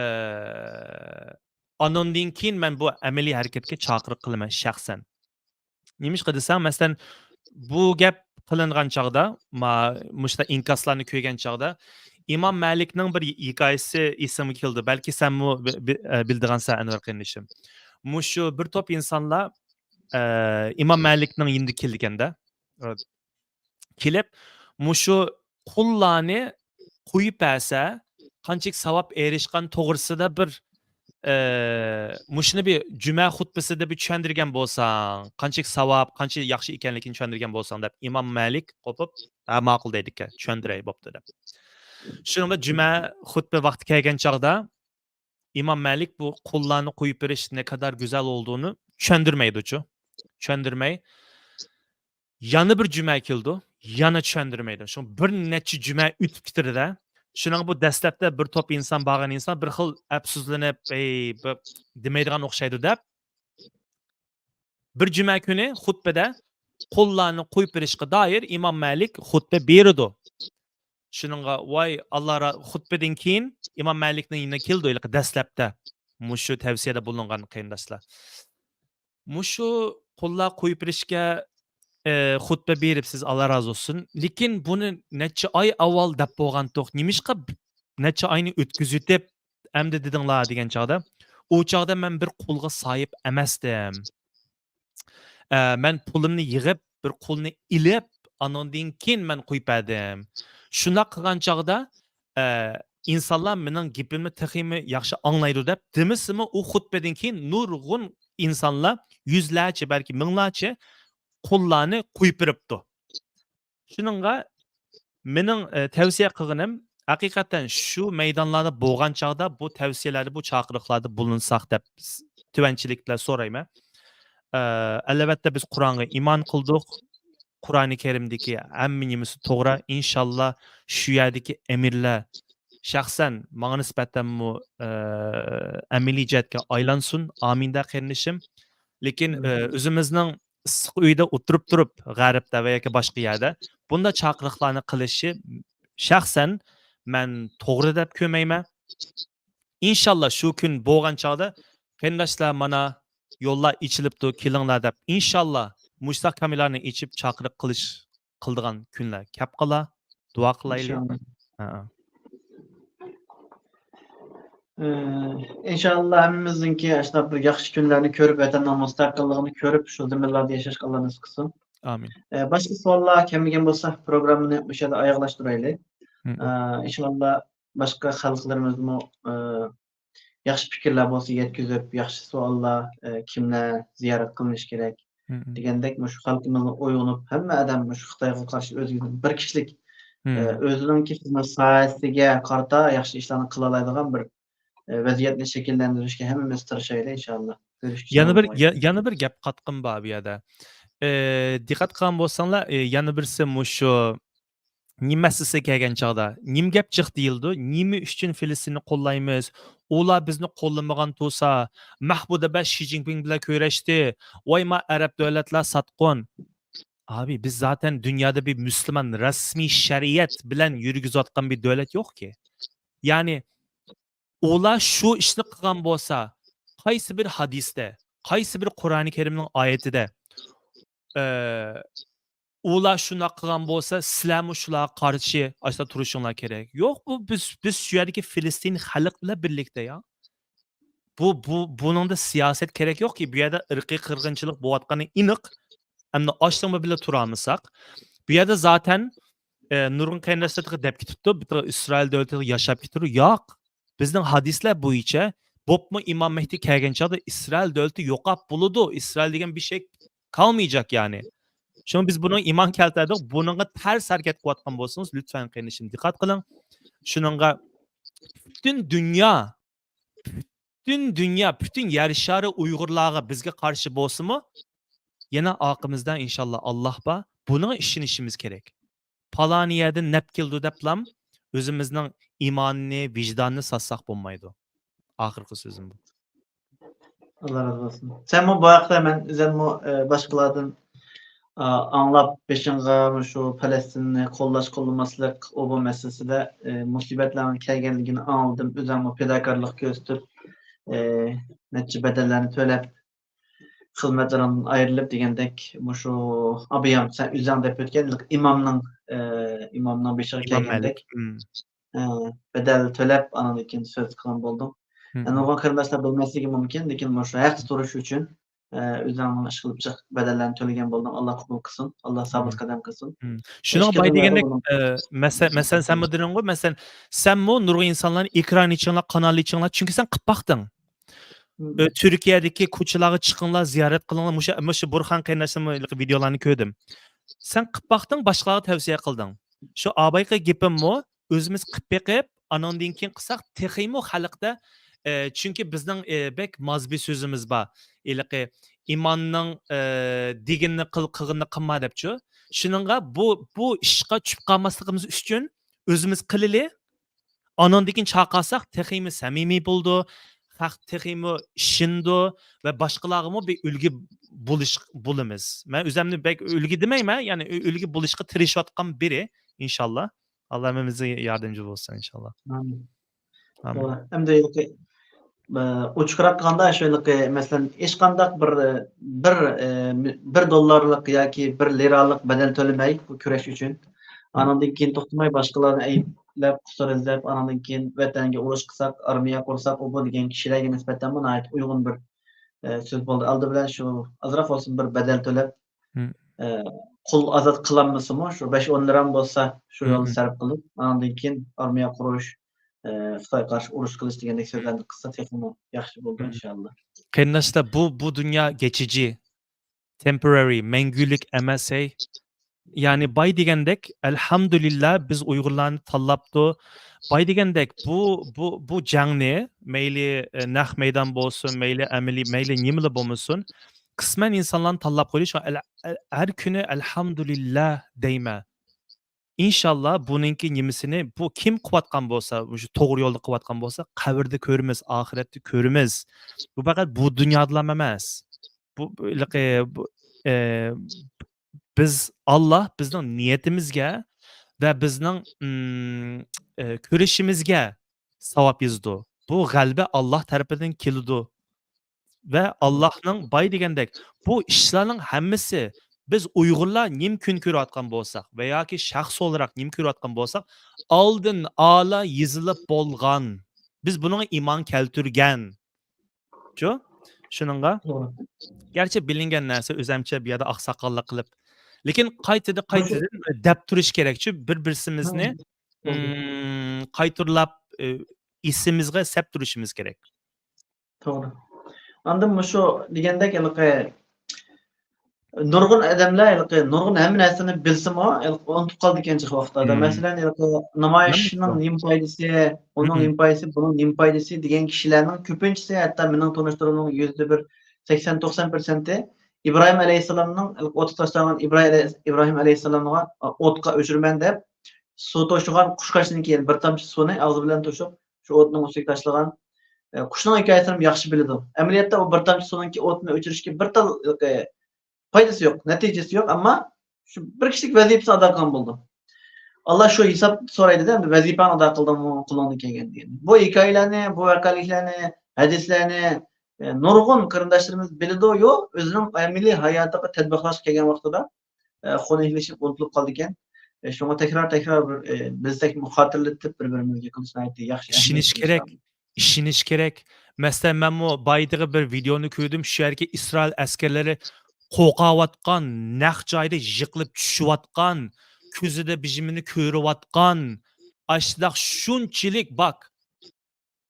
ئانىڭدىن كېيىن مەن بۇ ئەمەلىي ھەرىكەتكە چاقىرىق قىلىمەن شەخسەن. نېمىشقا دېسەڭ، مەسىلەن، بۇ گەپ قىلىنغان چاغدا، ما-، مۇشۇنداق ئىنكاسلارنى كۆرگەن چاغدا، ئىمام مەلىكنىڭ بىر ھېكايىسى ئېسىمگە كېلىدۇ. بەلكى سەنمۇ بى-، بى-، ئە، بىلىدىغانسەن، ئەنۋەر قېرىندىشىم. مۇشۇ بىر توپ ئىنسانلار ئە، ئىمام مەلىكنىڭ يېنىدا كېلىدىكەن-دە. ئە، كېلىپ، مۇشۇ قۇللارنى قويۇپ بەرسە، قانچىلىك ساۋاب ئېرىشقان توغرىسىدا بىر، ئە، مۇشۇنى بىر جۈمە خۇتبىسىدە بىر چۈشەندۈرگەن بولساڭ، قانچىلىك ساۋاب، قانچە ياخشى ئىكەنلىكىنى چۈشەندۈرگەن بولساڭ دەپ، ئىمام مەلىك قوپۇپ، ھە، ماقۇل دەيدىكەن، چۈشەندۈرەي، بوپتۇ دەپ. شۇنىڭ بىلەن جۈمە خۇتبە ۋاقتى كەلگەن چاغدا، ئىمام مەلىك بۇ قۇللارنى قويۇپ بېرىش نەقەدەر گۈزەل بولىدىغىنى چۈشەندۈرمەيدۇچۇ. چۈشەندۈرمەي، يەنە بىر جۈمە كېلىدۇ، يەنە چۈشەندۈرمەيدۇ. شۇڭا بىر نەچچە جۈمە ئۆتۈپ كېتىدۇ-دە. شۇنىڭغا بۇ دەسلەپتە بىر توپ ئىنسان، بارغان ئىنسان بىر خىل ئەپسۇسلىنىپ، ئەي، بىر دېمەيدىغان ئوخشايدۇ دەپ، بىر جۈمە كۈنى خۇتبىدە قۇللارنى قويۇپ بېرىشقا دائىر ئىمام مەلىك خۇتبە بېرىدۇ. شۇنىڭغا، ۋاي، ئاللا را-، خۇتبىدىن كېيىن ئىمام مەلىكنىڭ يېنىغا كېلىدۇ، ھېلىقى دەسلەپتە مۇشۇ تەۋسىيەدە بۇلۇنغان قېرىنداشلار. مۇشۇ قۇللار قويۇپ بېرىشكە، ئى، خۇتبە بېرىپسىز، ئاللا رازى بولسۇن. لېكىن بۇنى نەچچە ئاي ئاۋۋال دەپ بولغانتۇق. نېمىشقا ب-، نەچچە ئاينى ئۆتكۈزۈۋېتىپ، ئەمدى دېدىڭلار دېگەن چاغدا، ئۇ چاغدا مەن بىر قۇلغا ساھىب ئەمەستىم. ئە، مەن پۇلۇمنى يىغىپ، بىر قۇلنى ئېلىپ، ئانىڭدىن كېيىن مەن قويۇپ بەردىم. شۇنداق قىلغان چاغدا، ئە، ئىنسانلار مېنىڭ گېپىمنى تېخىمۇ ياخشى ئاڭلايدۇ دەپ دېمىسىمۇ، ئۇ خۇتبىدىن كېيىن نۇرغۇن ئىنسانلار يۈزلەرچە، بەلكى مىڭلارچە قۇللارنى قويۇپ بېرىپتۇ. شۇنىڭغا مېنىڭ، ئە، تەۋسىيە قىلغىنىم، ھەقىقەتەن شۇ مەيدانلاردا بولغان چاغدا بۇ تەۋسىيەلەردە، بۇ چاقىرىقلاردا بۇلۇنساق دەپ س-، تۆۋەنچىلىك بىلەن سورايمەن. ئە، ئەلۋەتتە، بىز قۇرئانغا ئىمان قىلدۇق. قۇرئانى كەرىمدىكى ھەممە نېمىسى توغرا. ئىنشاللا شۇ يەردىكى ئەمىرلەر شەخسەن ماڭا نىسبەتەنمۇ، ئە، ئەمەلىي جەھەتكە ئايلانسۇن. ئامىن دە، قېرىندىشىم. لېكىن، ئە، ئۆزىمىزنىڭ ئىسسىق ئۆيدە ئولتۇرۇپ تۇرۇپ، غەربتە ۋە ياكى باشقا يەردە بۇنداق چاقىرىقلارنى قىلىشى شەخسەن مەن توغرا دەپ كۆرمەيمەن. ئىنشاللا شۇ كۈن بولغان چاغدا، قېرىنداشلار، مانا يوللار ئېچىلىپتۇ، كېلىڭلار دەپ، ئىنشاللا مۇشۇنداق كامېرلارنى ئېچىپ چاقىرىق قىلىش، قىلىدىغان كۈنلەر كەپ قالا. دۇئا قىلايلى. ئىنشاللا. ھە. ئى، ئىنشاللا ھەممىمىزنىڭكى ئاشۇنداق بىر ياخشى كۈنلەرنى كۆرۈپ، ۋەتەننىڭ مۇستەقىللىقىنى كۆرۈپ، شۇ زېمىنلاردا ياشاشقا ئاللا نېسىپ قىلسۇن. ئامىن. ئى، باشقا سوئاللار كەلمىگەن بولسا، پروگراممىنى مۇشۇ يەردە ئاياغلاشتۇرايلى. مم. ئى، ئىنشاللا باشقا خەلقلىرىمىزمۇ، ئى، ياخشى پىكىرلەر بولسا يەتكۈزۈپ، ياخشى سوئاللار، ئى، كىملەر زىيارەت قىلىنىشى كېرەك مم. دېگەندەك، مۇشۇ خەلقىمىزنى ئويغىنىپ، ھەممە ئادەم مۇشۇ خىتايغا قارشى ئۆزىگە بىر كىشىلىك، مم. ئى، ئۆزىنىڭكى خىزمەت ساھەسىگە قارىتا ياخشى ئىشلارنى قىلالايدىغان بىر، ئى، ۋەزىيەتنى شەكىللەندۈرۈشكە ھەممىمىز تىرىشايلى، ئىنشاللا. كۆرۈشكىچە يەنە بىر، يا-، يەنە بىر گەپ قاتقىم بار بۇ يەردە. ئى، دىققەت قىلغان بولساڭلار، ئى، يەنە بىرسى مۇشۇ نېمە مەسىلىسىگە كەلگەن چاغدا، نېمە گەپ جىق دېيىلىدۇ؟ نېمە ئۈچۈن فىلىستىننى قوللايمىز؟ ئۇلار بىزنى قوللىمىغان تۇرسا، مەھمۇدەبەد شى جىنپىڭ بىلەن كۆرۈشتى. ۋاي ما ئەرەب دۆلەتلەر ساتقۇن. ئابى، بىز زاتەن دۇنيادا بىر مۇسۇلمان رەسمىي شەرىئەت بىلەن يۈرگۈزۈۋاتقان بىر دۆلەت يوقكى. يەنى ئۇلار شۇ ئىشنى قىلغان بولسا، قايسى بىر ھەدىستە، قايسى بىر قۇرئانى كەرىمنىڭ ئايىتىدە، ئە، ئۇلار شۇنداق قىلغان بولسا، سىلەرمۇ شۇلارغا قارشى ئاشۇنداق تۇرۇشۇڭلار كېرەك. يوق، بۇ بىز، بىز شۇ يەردىكى فىلىستىن خەلق بىلەن بىرلىكتە يا. بۇ، بۇ، بۇنىڭدا سىياسەت كېرەك يوقكى، بۇ يەردە ئىرقىي قىرغىنچىلىق بولۇۋاتقىنى ئېنىق. ئەمدى ئاشۇنىڭ بىلەن تۇرالمىساق، بۇ يەردە زاتەن، ئە، نۇرغۇن قېرىنداشلار دەپ كېتىپتۇ، بىر ئىسرائىل دۆلىتىدە ياشاپ كېتىدۇ. ياق، بىزنىڭ ھەدىسلەر بويىچە، بوپمۇ ئىمام مەھدى كەلگەن چاغدا ئىسرائىل دۆلىتى يوقاپ بولىدۇ. ئىسرائىل دېگەن بىر شەي قالمايجاق يەنى. شۇڭا بىز بۇنىڭغا ئىمان كەلتۈردۇق. بۇنىڭغا تەرس ھەرىكەت قىلىۋاتقان بولسىڭىز، لۈتفەن قېرىندىشىم دىققەت قىلىڭ. شۇنىڭغا پۈتۈن دۇنيا، پۈتۈن دۇنيا، پۈتۈن يەر شارى ئۇيغۇرلارغا، بىزگە قارشى بولسىمۇ، يەنە ئارقىمىزدا ئىنشاللا ئاللاھ بار. بۇنىڭغا ئىشىنىشىمىز كېرەك. پالانى يەردىن نەپ كېلىدۇ دەپلام ئۆزىمىزنىڭ ئىمانىنى، ۋىجدانىنى ساتساق بولمايدۇ. ئاخىرقى سۆزۈم بۇ. ئاللا رازى بولسۇن. سەنمۇ بۇ ھەقتە مەن ئۆزۈممۇ، ئە، باشقىلاردىن، ئا، ئاڭلاپ، بېشىڭغا مۇشۇ پەلەستىننى قوللاش، قوللىماسلىق، ئۇ بۇ مەسىلىسىدە، ئە، مۇسىبەتلەرنىڭ كەلگەنلىكىنى ئاڭلىدىم. ئۆزۈڭمۇ پىداكارلىق كۆرسىتىپ، ئە، نەچچە بەدەللەرنى تۆلەپ، خىزمەتلىرىڭدىن ئايرىلىپ دېگەندەك، مۇشۇ ئابىيام سەن ئۆزۈڭ دەپ ئۆتكەن ئىمامنىڭ، ئە، ئىمامنىڭ بېشىغا ئىمام كەلگەندەك، مەلىك. مم. ئە، بەدەل تۆلەپ، ئانىڭدىن كېيىن سۆز قىلغان بولدۇم. مم. نۇرغۇن قېرىنداشلار بىلمەسلىكى مۇمكىن، لېكىن مۇشۇ ھەقتە تۇرۇش ئۈچۈن، ئە، ئۆزۈڭنىڭ ئىشقىلىپ جىق بەدەللەرنى تۆلىگەن بولدۇڭ. ئاللا قوبۇل قىلسۇن. ئاللا سابىت مم. قەدەم قىلسۇن. مم. شۇنىڭغا ئىشقىلىپ باي دېگەندەك، بۇنىڭ ئە، مەسە-، مەسىلەن، سەنمۇ دېدىڭغۇ، مەسىلەن، سەنمۇ نۇرغۇن ئىنسانلارنى ئېكران ئېچىڭلار، قانال ئېچىڭلار، چۈنكى سەن قىلىپ باقتىڭ. مم. ئۆ، تۈركىيەدىكى كوچىلارغا چىقىڭلار، زىيارەت قىلىڭلار. مۇشۇ، مۇشۇ بۇرخان قېرىنداشلىرىمنىڭ ۋىديولارنى كۆردۈم. سەن قىلىپ باقتىڭ، باشقىلارغا تەۋسىيە قىلدىڭ. شۇ ئاۋۋالقى گېپىممۇ، ئۆزىمىز قىلىپ بېقىپ، ئانىڭدىن كېيىن قىلساق تېخىمۇ خەلقتە، ئە، چۈنكى بىزنىڭ، ئە، بەك ماز بىر سۆزىمىز بار. ھېلىقى ئىماننىڭ، ئە، دېگىنىنى قىل، قىلغىنىنى قىلما دەپچۇ. شۇنىڭغا بۇ، بۇ ئىشقا چۈشۈپ قالماسلىقىمىز ئۈچۈن ئۆزىمىز قىلىلى. ئانىڭدىن كېيىن چاقىرساق تېخىمۇ سەمىمىي بولىدۇ، خەق تېخىمۇ ئىشىنىدۇ ۋە باشقىلارغىمۇ بىر ئۈلگە بولۇش، بولىمىز. مەن ئۆزۈمنى بەك ئۈلگە دېمەيمەن، يەنى ئۈ-، ئۈلگە بولۇشقا تىرىشىۋاتقان بىرى، ئىنشاللا. ئاللا ھەممىمىزگە ياردەمچى بولسۇن، ئىنشاللا. ئامىن. ئامىن. توغرا. ئەمدى ھېلىقى، ئە، ئوچۇقراق قىلغاندا، شۇ ھېلىقى، مەسىلەن، ھېچقانداق بىر، بىر، ئە، بىر دوللارلىق ياكى بىر لىرالىق بەدەل تۆلىمەي بۇ كۈرەش ئۈچۈن. مم. ئانىڭدىن كېيىن توختىماي باشقىلارنى ئەيىبلەپ، قۇسۇر ئىزدەپ، ئانىڭدىن كېيىن ۋەتەنگە ئۇرۇش قىلساق، ئارمىيە قۇرساق، ئۇ بۇ دېگەن كىشىلەرگە نىسبەتەنمۇ ناھايىتى ئۇيغۇن بىر، ئە، سۆز بولدى. ئالدى بىلەن شۇ ئازراق بولسۇن بىر بەدەل تۆلەپ، مم. ئە، قۇل ئازاد قىلالمىسىمۇ، شۇ بەش ئون لىرام بولسا، شۇ يولدا سەرپ قىلىپ، ئاندىن كېيىن ئارمىيە قۇرۇش، ئە، خىتايغا قارشى ئۇرۇش قىلىش دېگەندەك سۆزلەرنى قىلسا تېخىمۇ ياخشى بولىدۇ، ئىنشاللا. قېرىنداشلار، بۇ، بۇ دۇنيا گېچىجى، temporary، مەڭگۈلۈك ئەمەس، ھەي. يەنى باي دېگەندەك، ئەلھەمدۇلىللا، بىز ئۇيغۇرلارنى تاللاپتۇ. باي دېگەندەك، بۇ، بۇ، بۇ جەڭنى مەيلى، ئە، نەق مەيدان بولسۇن، مەيلى ئەمەلىي، مەيلى نېمىلا بولمىسۇن، قىسمەن ئىنسانلارنى تاللاپ قويدى. شۇڭا ئەل-، ئە-، ھەر كۈنى ئەلھەمدۇلىللا دەيمەن. ئىنشاللا بۇنىڭكى نېمىسىنى، بۇ كىم قىلىۋاتقان بولسا، مۇشۇ توغرا يولدا قىلىۋاتقان بولسا، قەبرىدە كۆرىمىز، ئاخىرەتتە كۆرىمىز. بۇ پەقەت بۇ دۇنيادىلا ئەمەس. بۇ، بۇ، ھېلىقى، بۇ، ئە، بىز، ئاللا بىزنىڭ نىيىتىمىزگە ۋە بىزنىڭ، ئىم، ئە، كۈرىشىمىزگە ساۋاب يېزىدۇ. بۇ غەلىبە ئاللا تەرىپىدىن كېلىدۇ. ۋە ئاللانىڭ باي دېگەندەك، بۇ ئىشلارنىڭ ھەممىسى بىز ئۇيغۇرلار نېمە كۈن كۆرۈۋاتقان بولساق ۋە ياكى شەخس ئولىراق نېمە كۆرۈۋاتقان بولساق، ئالدىن ئالا يېزىلىپ بولغان. بىز بۇنىڭغا ئىمان كەلتۈرگەن. شۇ؟ شۇنىڭغا توغرا. گەرچە بىلىنگەن نەرسە ئۆزەمچە بۇ يەردە ئاقساقاللىق قىلىپ، لېكىن قايتىدىن، قايتىدىن دەپ تۇرۇش كېرەكچۇ، بىر-، بىرسىمىزنى، توغرا. ئىم، قايتۇرلاپ، ئە، ئېسىمىزگە سەپ تۇرۇشىمىز كېرەك. توغرا. ئاندىن مۇشۇ دېگەندەك ھېلىقى نۇرغۇن ئادەملەر ھېلىقى نۇرغۇن ھەممە نەرسىنى بىلسىمۇ، ھېلىقى ئۇنتۇپ قالىدىكەن جىق ۋاقىتلاردا. مەسىلەن، ھېلىقى نامايىشنىڭ نېمە پايدىسى، ئۇنىڭ نېمە پايدىسى، بۇنىڭ نېمە پايدىسى دېگەن كىشىلەرنىڭ كۆپىنچىسى، ھەتتا مېنىڭ تونۇشلىرىمنىڭ يۈزدە بىر سەكسەن توقسان پىرسەنتى ئىبراھىم ئەلەيھىسسالامنىڭ ئوتقا تاشلانغان، ئىبراھىم ئەلەيھىسسالامغا ئوتقا ئۆچۈرىمەن دەپ، سۇ توشۇغان قۇشقاچنىڭكى بىر تامچە سۇنى ئاغزى بىلەن توشۇپ، شۇ ئوتنىڭ ئۈستىگە تاشلىغان، ئە، قۇشنىڭ ھېكايىسىنى ياخشى بىلىدۇ. ئەمەلىيەتتە ئۇ بىر تامچە سۇنىڭكى ئوتنى ئۆچۈرۈشكە بىر تال، ئە، پايدىسى يوق، نەتىجىسى يوق، ئەمما شۇ بىر كىشىلىك ۋەزىپىسىنى ئادا قىلغان بولىدۇ. ئاللا شۇ ھېساب سورايدۇ-دە، ۋەزىپەڭنى ئادا قىلدىڭمۇ، قولۇڭدىن كەلگەن دېگەن. بۇ ھېكايىلەرنى، بۇ ۋەقەلىكلەرنى، ھەدىسلەرنى، ئە، نۇرغۇن قېرىنداشلىرىمىز بىلىدۇ-يۇ، ئۆزىنىڭ ئەمەلىي ھاياتىغا تەتبىقلاشقا كەلگەن ۋاقتىدا، ئە، خۇنئەھلىشىپ ئۇنتۇلۇپ قالىدىكەن. ئە، شۇڭا تەكرار، تەكرار بىر، ئە، بىلسەكمۇ خاتىرىلىتىپ بىر-بىرىمىزگە قىلىش ناھايىتى ياخشى ئىشىنىش ئەھمىيەتلىك كېرەك. ئىشلار. ئىشىنىش كېرەك. مەسىلەن، مەنمۇ بايىدىغى بىر ۋىدېئونى كۆردۈم. شۇ يەردىكى ئىسرائىل ئەسكەرلىرى قورقۇۋاتقان، نەق جايدا يىقىلىپ چۈشۈۋاتقان، كۆزىدە بىژىمىنى كۆرۈۋاتقان، ئاشۇنداق شۇنچىلىك باك.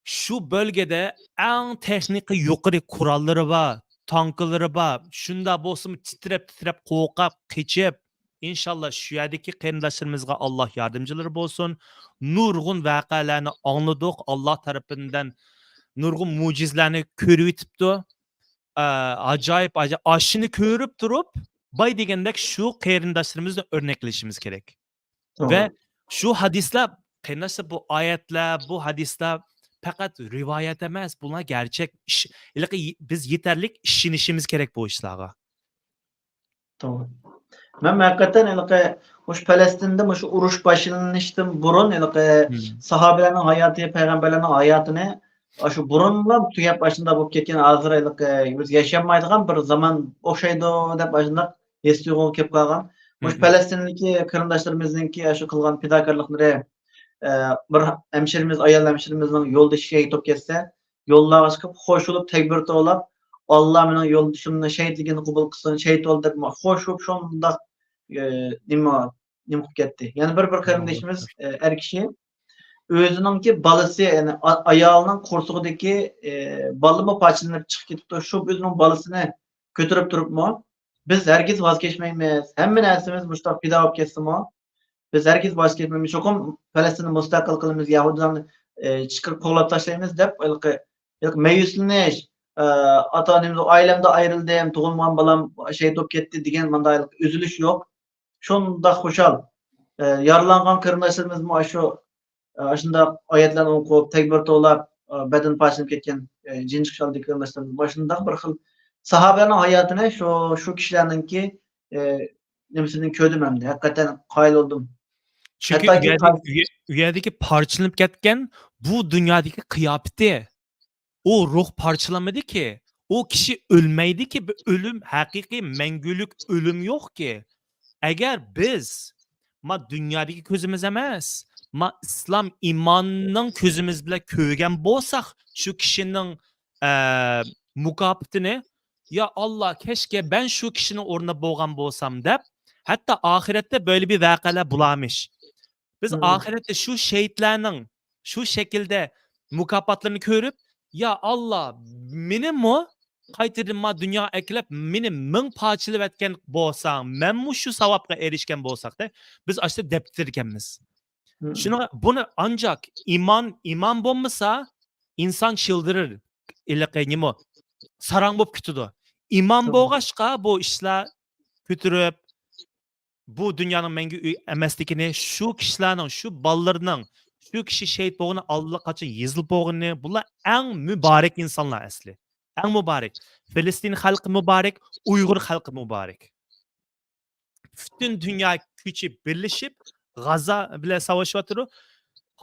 شۇ بۆلگىدە ئەڭ تېخنىكا يۇقىرى قوراللىرى بار، تانكىلىرى بار. شۇنداق بولسىمۇ تىترەپ، تىترەپ، قورقۇپ، قېچىپ، ئىنشاللا شۇ يەردىكى قېرىنداشلىرىمىزغا ئاللا ياردىمچىلىرى بولسۇن. نۇرغۇن ۋەقەلەرنى ئاڭلىدۇق. ئاللا تەرىپىدىن نۇرغۇن مۆجىزىلەرنى كۆرۈۋېتىپتۇ. ئە، ئاجايىپ، ئاجايىپ. ئاشۇنى كۆرۈپ تۇرۇپ، باي دېگەندەك شۇ قېرىنداشلىرىمىزنى ئۆرنەك قىلىشىمىز كېرەك. ۋە توغرا. شۇ ھەدىسلەر، قېرىنداشلار، بۇ ئايەتلەر، بۇ ھەدىسلەر پەقەت رىۋايەت ئەمەس، بۇلار گەرچەك ئىش، ھېلىقى بىز يېتەرلىك ئىشىنىشىمىز كېرەك بۇ ئىشلارغا. توغرا. مەن ھەقىقەتەن ھېلىقى مۇشۇ پەلەستىندە مۇشۇ ئۇرۇش باشلىنىشتىن بۇرۇن ھېلىقى ساھابىلەرنىڭ ھاياتى، پەيغەمبەرلەرنىڭ ھاياتىنى ئاشۇ بۇرۇنلا تۈگەپ ئاشۇنداق بولۇپ كەتكەن، ھازىر ھېلىقى بىز ياشىيالمايدىغان بىر زامان ئوخشايدۇ دەپ ئاشۇنداق ھېس تۇيغۇغا كېلىپ قالغان. مۇشۇ پەلەستىندىكى قېرىنداشلىرىمىزنىڭكى ئاشۇ قىلغان پىداكارلىقلىرى، ئە، بىر ھەمشىرىمىز، ئايال ھەمشىرىمىزنىڭ يولدا شېھىت بولۇپ كەتسە، يوللارغا چىقىپ خوش بولۇپ تەكبىر توۋلاپ، «ئاللا مېنىڭ يولدىشىمنى شېھىتلىكىنى قوبۇل قىلسۇن، شېھىت بولدى» دەپ خوش بولۇپ شۇنداق، ئە، نېمە، نېمە قىلىپ كەتتى. يەنە بىر، بىر قېرىندىشىمىز، ئە، ئەر كىشى ئۆزىنىڭكى بالىسى، يەنى ئا-، ئايالىنىڭ قورسىقىدىكى، ئە، بالىمۇ پارچىلىنىپ چىقىپ كېتىپتۇ. شۇ ئۆزىنىڭ بالىسىنى كۆتۈرۈپ تۇرۇپمۇ، «بىز ھەرگىز ۋاز كەچمەيمىز، ھەممە نەرسىمىز مۇشۇنداق پىدا بولۇپ كەتسىمۇ، بىز ھەرگىز ۋاز كەچمەيمىز، چوقۇم پەلەستىننى مۇستەقىل قىلىمىز، يەھۇدىيلارنى، ئە، چىقىرىپ قوغلاپ تاشلايمىز» دەپ، ھېلىقى، ھېلىقى مەيۈسلىنىش، ئە، ئاتا-ئانامدىن، ئائىلەمدىن ئايرىلدىم، تۇغۇلمىغان بالام شېھىت بولۇپ كەتتى دېگەن مانداق ھېلىقى ئۈزۈلۈش يوق. شۇنداق خۇشال. ئە، يارىلانغان قېرىنداشلىرىمىزمۇ ئاشۇ، ئە، ئاشۇنداق ئايەتلەرنى ئوقۇپ، تەكبىر توۋلاپ، ئە، بەدىنى پارچىلىنىپ كەتكەن، ئە، جىنجىق چالدى قېرىنداشلىرىمىز. مۇشۇنداق بىر خىل ساھابىلەرنىڭ ھاياتىنى شۇ، شۇ كىشىلەرنىڭكى، ئە، نېمىسىدىن كۆردۈم ئەمدى. ھەقىقەتەن قايىل بولدۇم. چۈنكى ھەتتاكى ئۇ يەردىكى، قايىل ئۇ يە-، ئۇ يەردىكى پارچىلىنىپ كەتكەن بۇ دۇنيادىكى قىياپىتى. ئۇ روھ پارچىلانمىدىكى. ئۇ كىشى ئۆلمەيدىكى. بىر ئۆلۈم، ھەقىقىي مەڭگۈلۈك ئۆلۈم يوقكى. ئەگەر بىز، ما، دۇنيادىكى كۆزىمىز ئەمەس، ما، ئىسلام ئىماننىڭ كۆزىمىز بىلەن كۆرگەن بولساق، شۇ كىشىنىڭ، ئە، مۇكاپاتىنى، «يا ئاللا، كەشكە مەن شۇ كىشىنىڭ ئورنىدا بولغان بولسام» دەپ، ھەتتا ئاخىرەتتە بۆلە بىر ۋەقەلەر بولارمىش. بىز مم. ئاخىرەتتە شۇ شېھىتلەرنىڭ شۇ شەكىلدە مۇكاپاتلىرىنى كۆرۈپ، يا ئاللا، مېنىمۇ قايتىدىن ما دۇنياغا ئەكېلىپ، مېنى مىڭ پارچىلىۋەتكەن بولساڭ، مەنمۇ شۇ ساۋابقا ئېرىشكەن بولساق دەپ، بىز ئاشۇ دەپتىرىكەنمىز. مم. شۇنىڭ، بۇنى ئانجاق ئىمان، ئىمان بولمىسا، ئىنسان چىلدىرىر، ھېلىقى نېمە، ساراڭ بولۇپ كېتىدۇ. ئىمان توغرا. بولغاچقا بۇ ئىشلار كۆتۈرۈپ، بۇ دۇنيانىڭ مەڭگۈ ئۆي ئەمەسلىكىنى، شۇ كىشىلەرنىڭ، شۇ بالىلىرىنىڭ، شۇ كىشى شېھىت بولغىنى ئاللىقاچان يېزىلىپ بولغىنى، بۇلار ئەڭ مۇبارەك ئىنسانلار ئەسلى. ئەڭ مۇبارەك. فىلىستىن خەلقى مۇبارەك، ئۇيغۇر خەلقى مۇبارەك. پۈتۈن دۇنيا كۈچى بىرلىشىپ، غازا بىلەن ساۋاشىۋاتىدۇ.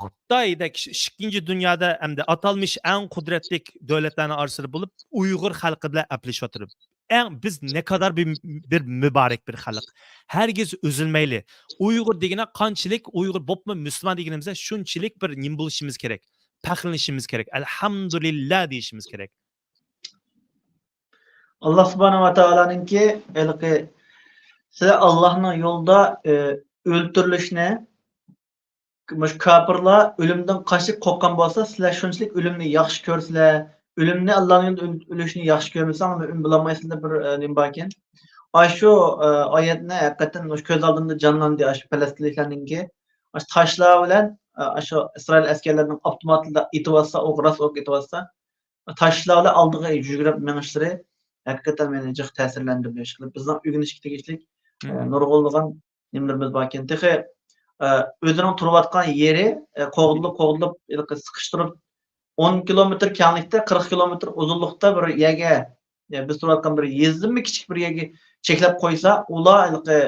خىتايدەك ئىككىنچى دۇنيادا ئەمدى ئاتالمىش ئەڭ قۇدرەتلىك دۆلەتلەرنىڭ ئارىسىدا بولۇپ، ئۇيغۇر خەلقى بىلەن ئەپلىشىۋاتىدۇ. ئەڭ، بىز نەقەدەر بىر، بىر مۇبارەك بىر خەلق. ھەرگىز ئۈزۈلمەيلى. ئۇيغۇر دېگىنە قانچىلىك ئۇيغۇر بولۇپمۇ مۇسۇلمان دېگىنىمىزدە شۇنچىلىك بىر نېمە بولۇشىمىز كېرەك. پەخىرلىنىشىمىز كېرەك. ئەلھەمدۇلىللا دېيىشىمىز كېرەك. ئاللا سۇبھانەھۇ ۋە تائالانىڭكى ھېلىقى سىلەر ئاللانىڭ يولىدا، ئى، ئۆلتۈرۈلۈشنى، مۇشۇ كاپىرلار ئۆلۈمدىن قاچىپ قورققان بولسا، سىلەر شۇنچىلىك ئۆلۈمنى ياخشى كۆرسىلەر، ئۆلۈمنى ئاللانىڭ يولىدا ئۆل-، ئۆلۈشنى ياخشى كۆرمىسەڭ، ئۆلۈم بولالمايسىلەر دەپ بىر، ئى، نېمە باركەن. ئاشۇ، ئى، ئايەتنى ھەقىقەتەن مۇشۇ كۆز ئالدىمدا جانلاندى، ئاشۇ پەلەستىنلىكلەرنىڭكى. ئاشۇ تاشلار بىلەن، ئى، ئاشۇ ئىسرائىل ئەسكەرلىرىنىڭ ئاپتوماتلا ئېتىۋاتسا، ئوق، راست ئوق ئېتىۋاتسا، تاشلار بىلەن ئالدىغا يۈگۈرۈپ مېڭىشلىرى ھەقىقەتەن مېنى جىق تەسىرلەندۈردى. ئىشقىلىپ، بىزنىڭ ئۆگىنىشكە تېگىشلىك، ئە، مم. نۇرغۇنلىغان نېمىلىرىمىز باركەن. تېخى، ئە، ئۆزىنىڭ تۇرۇۋاتقان يېرى، ئە، قوغدىلىپ، قوغدىلىپ، ھېلىقى سىقىشتۇرۇپ، ئون كىلومېتىر كەڭلىكتە، قىرىق كىلومېتىر ئۇزۇنلۇقتا بىر يەرگە، يە، بىز تۇرۇۋاتقان بىر يېزىمۇ كىچىك بىر يەرگە چەكلەپ قويسا، ئۇلار ھېلىقى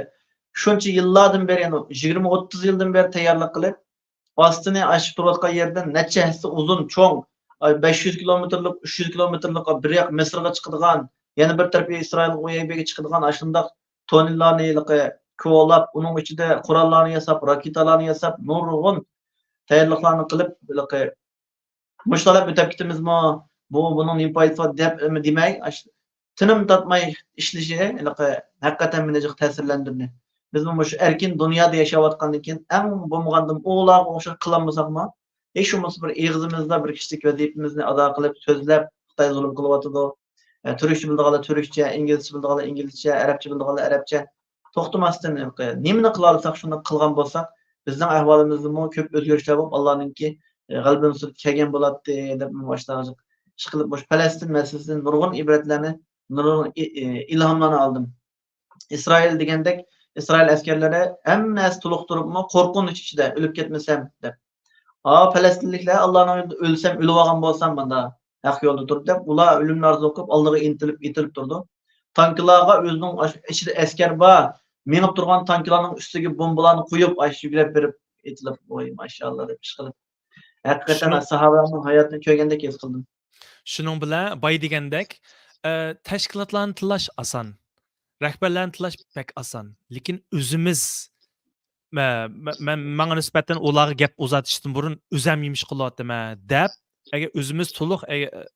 شۇنچە يىللاردىن بېرى، يەنى يىگىرمە، ئوتتۇز يىلدىن بېرى تەييارلىق قىلىپ، ئاستىنى ئاشۇ تۇرۇۋاتقان يەردىن نەچچە ھەسسە ئۇزۇن، چوڭ، ئاي، بەش يۈز كىلومېتىرلىق، ئۈچ يۈز كىلومېتىرلىق بىر ياق مىسىرغا چىقىدىغان، يەنە بىر تەرىپى ئىسرائىلغا، ئۇ يەرگە چىقىدىغان ئاشۇنداق توننېللارنى ھېلىقى كولاپ، ئۇنىڭ ئىچىدە قوراللارنى ياساپ، راكېتالارنى ياساپ، نۇرغۇن تەييارلىقلارنى قىلىپ، ھېلىقى مۇشۇلار دەپ ئۆتەپ كېتىمىزمۇ؟ بۇ، بۇنىڭ نېمە پايدىسى بار دەپ دېمەي، ئاش-، تىنىم تارتماي ئىشلىشى ھېلىقى ھەقىقەتەن مېنى جىق تەسىرلەندۈردى. بىزمۇ مۇشۇ ئەركىن دۇنيادا ياشاۋاتقاندىن كېيىن، ئەڭ بولمىغاندىمۇ ئۇلارغا ئوخشاش قىلالمىساقمۇ، ھېچ بولمىسا بىر ئېغىزىمىزدا بىر كىشىلىك ۋەزىپىمىزنى ئادا قىلىپ، سۆزلەپ، خىتاي زۇلۇم قىلىۋاتىدۇ، ئە، تۈركچە بىلىدىغانلار تۈركچە، ئىنگلىزچە بىلىدىغانلار ئىنگلىزچە، ئەرەبچە بىلىدىغانلار ئەرەبچە، توختىماستىن ھېلىقى نېمىنى قىلالىساق، شۇنى قىلغان بولساق، بىزنىڭ ئەھۋالىمىزدىمۇ كۆپ ئۆزگىرىشلەر بولۇپ، ئاللانىڭكى، ئە، غەلىبىمىز كەلگەن بولاتتى، دەپ مۇشۇنداق ئىشقىلىپ، مۇشۇ پەلەستىن مەسىلىسىدىن نۇرغۇن ئىبرەتلەرنى، نۇرغۇن ئى-، ئى-، ئىلھاملارنى ئالدىم. ئىسرائىل دېگەندەك، ئىسرائىل ئەسكەرلىرى ھەممە نەرسە تولۇق تۇرۇپمۇ، قورقۇنچ ئىچىدە ئۆلۈپ كەتمىسەم دەپ. ئا، پەلەستىنلىكلەر، ئاللانىڭ يولىدا ئۆلسەم، ئۆلۈۋالغان بولسام، مانا ھەق يولدا تۇرۇپ دەپ، ئۇلار ئۆلۈمنى ئارزۇ قىلىپ، ئالدىغا ئىنتىلىپ، ئېتىلىپ تۇرىدۇ. تانكىلارغا ئۆزىنىڭ ئاش-، ئىچىدە ئەسكەر بار، مېڭىپ تۇرغان تانكىلارنىڭ ئۈستىگە بومبىلارنى قويۇپ، ئاش يۈگرەپ بېرىپ ئېتىلىپ، ۋاي، ماشائاللا دەپ ئىش قىلىپ. ھەقىقەتەن شۇنىڭ ساھابىلەرنىڭ ھاياتىنى كۆرگەندەك ھېس قىلدىم. شۇنىڭ بىلەن باي دېگەندەك، ئە، تەشكىلاتلارنى تاللاش ئاسان، رەھبەرلەرنى تاللاش بەك ئاسان، لېكىن ئۆزىمىز، مە-، مە-، مەن، ماڭا نىسبەتەن ئۇلارغا گەپ ئۇزارتىشتىن بۇرۇن ئۆزەم نېمە ئىش قىلىۋاتىمەن دەپ، ئەگەر ئۆزىمىز تولۇق، ئەگەر،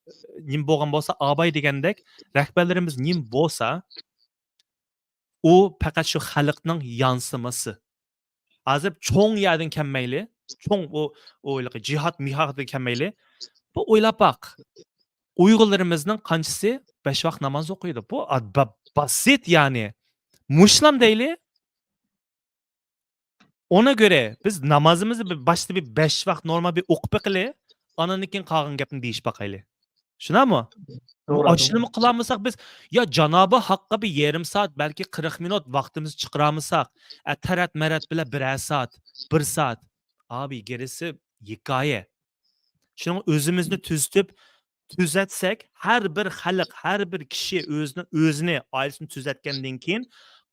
نېمە بولغان بولسا، ئاباي دېگەندەك رەھبەرلىرىمىز نېمە بولسا، ئۇ پەقەت شۇ خەلقنىڭ يانسىمىسى. ھازىر چوڭ يەردىن كەلمەيلى، چوڭ ئۇ، ئۇ ھېلىقى جىھاد مىھادىن كەلمەيلى. بۇ ئويلاپ باق. ئۇيغۇرلىرىمىزنىڭ قانچىسى بەش ۋاق ناماز ئوقۇيدۇ؟ بۇ ئا-، با-، باسىت يەنى. مۇشۇلام دەيلى. ئونا گۆرە بىز نامازىمىزنى بىر باشتا بىر بەش ۋاق نورمال بىر ئوقۇپ بېقىلى. ئانىڭدىن كېيىن قالغان گەپنى دېيىشىپ باقايلى. شۇنداقمۇ؟ بۇ توغرا، ئاشۇنىمۇ توغرا. قىلالمىساق بىز، يا جانابى ھەققە بىر يېرىم سائەت، بەلكى قىرىق مىنۇت ۋاقتىمىزنى چىقىرالمىساق، ئە، تەرەت مەرەت بىلەن بىرەر سائەت، بىر سائەت. ئابى، گېرىسى ھېكايە. شۇنىڭ ئۆزىمىزنى تۈزىتىپ، تۈزەتسەك، ھەر بىر خەلق، ھەر بىر كىشى ئۆزىنى، ئۆزىنى، ئائىلىسىنى تۈزەتكەندىن كېيىن،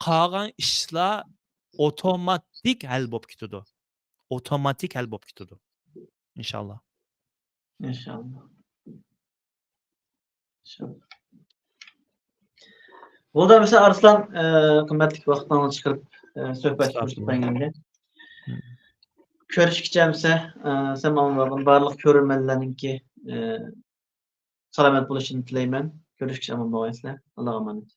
قالغان ئىشلار ئوتوماتىك ھەل بولۇپ كېتىدۇ. ئوتوماتىك ھەل بولۇپ كېتىدۇ. ئىنشاللا. ئىنشاللا. ئىنشاللا. بولدى، ئەمىسە ئارسلان، ئە، قىممەتلىك ۋاقتىڭنى چىقىرىپ، ئە، سۆھبەت قىلىپ بەرگەنگە. كۆرۈشكىچە ئەمىسە، ئە، سەن ئاڭلىغان بارلىق كۆرۈرمەنلەرنىڭكى، ئە، سالامەت بولۇشىنى تىلەيمەن. كۆرۈشكىچە ئامان بولغايسىلەر. ئاللاغا ئامانەت.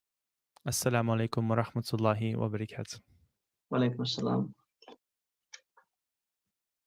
ئەسسالامۇ ئەلەيكۇم ۋە رەھمەتۇللاھى ۋە بەرىكاتۇھ. ۋەئەلەيكۇم ئەسسالام.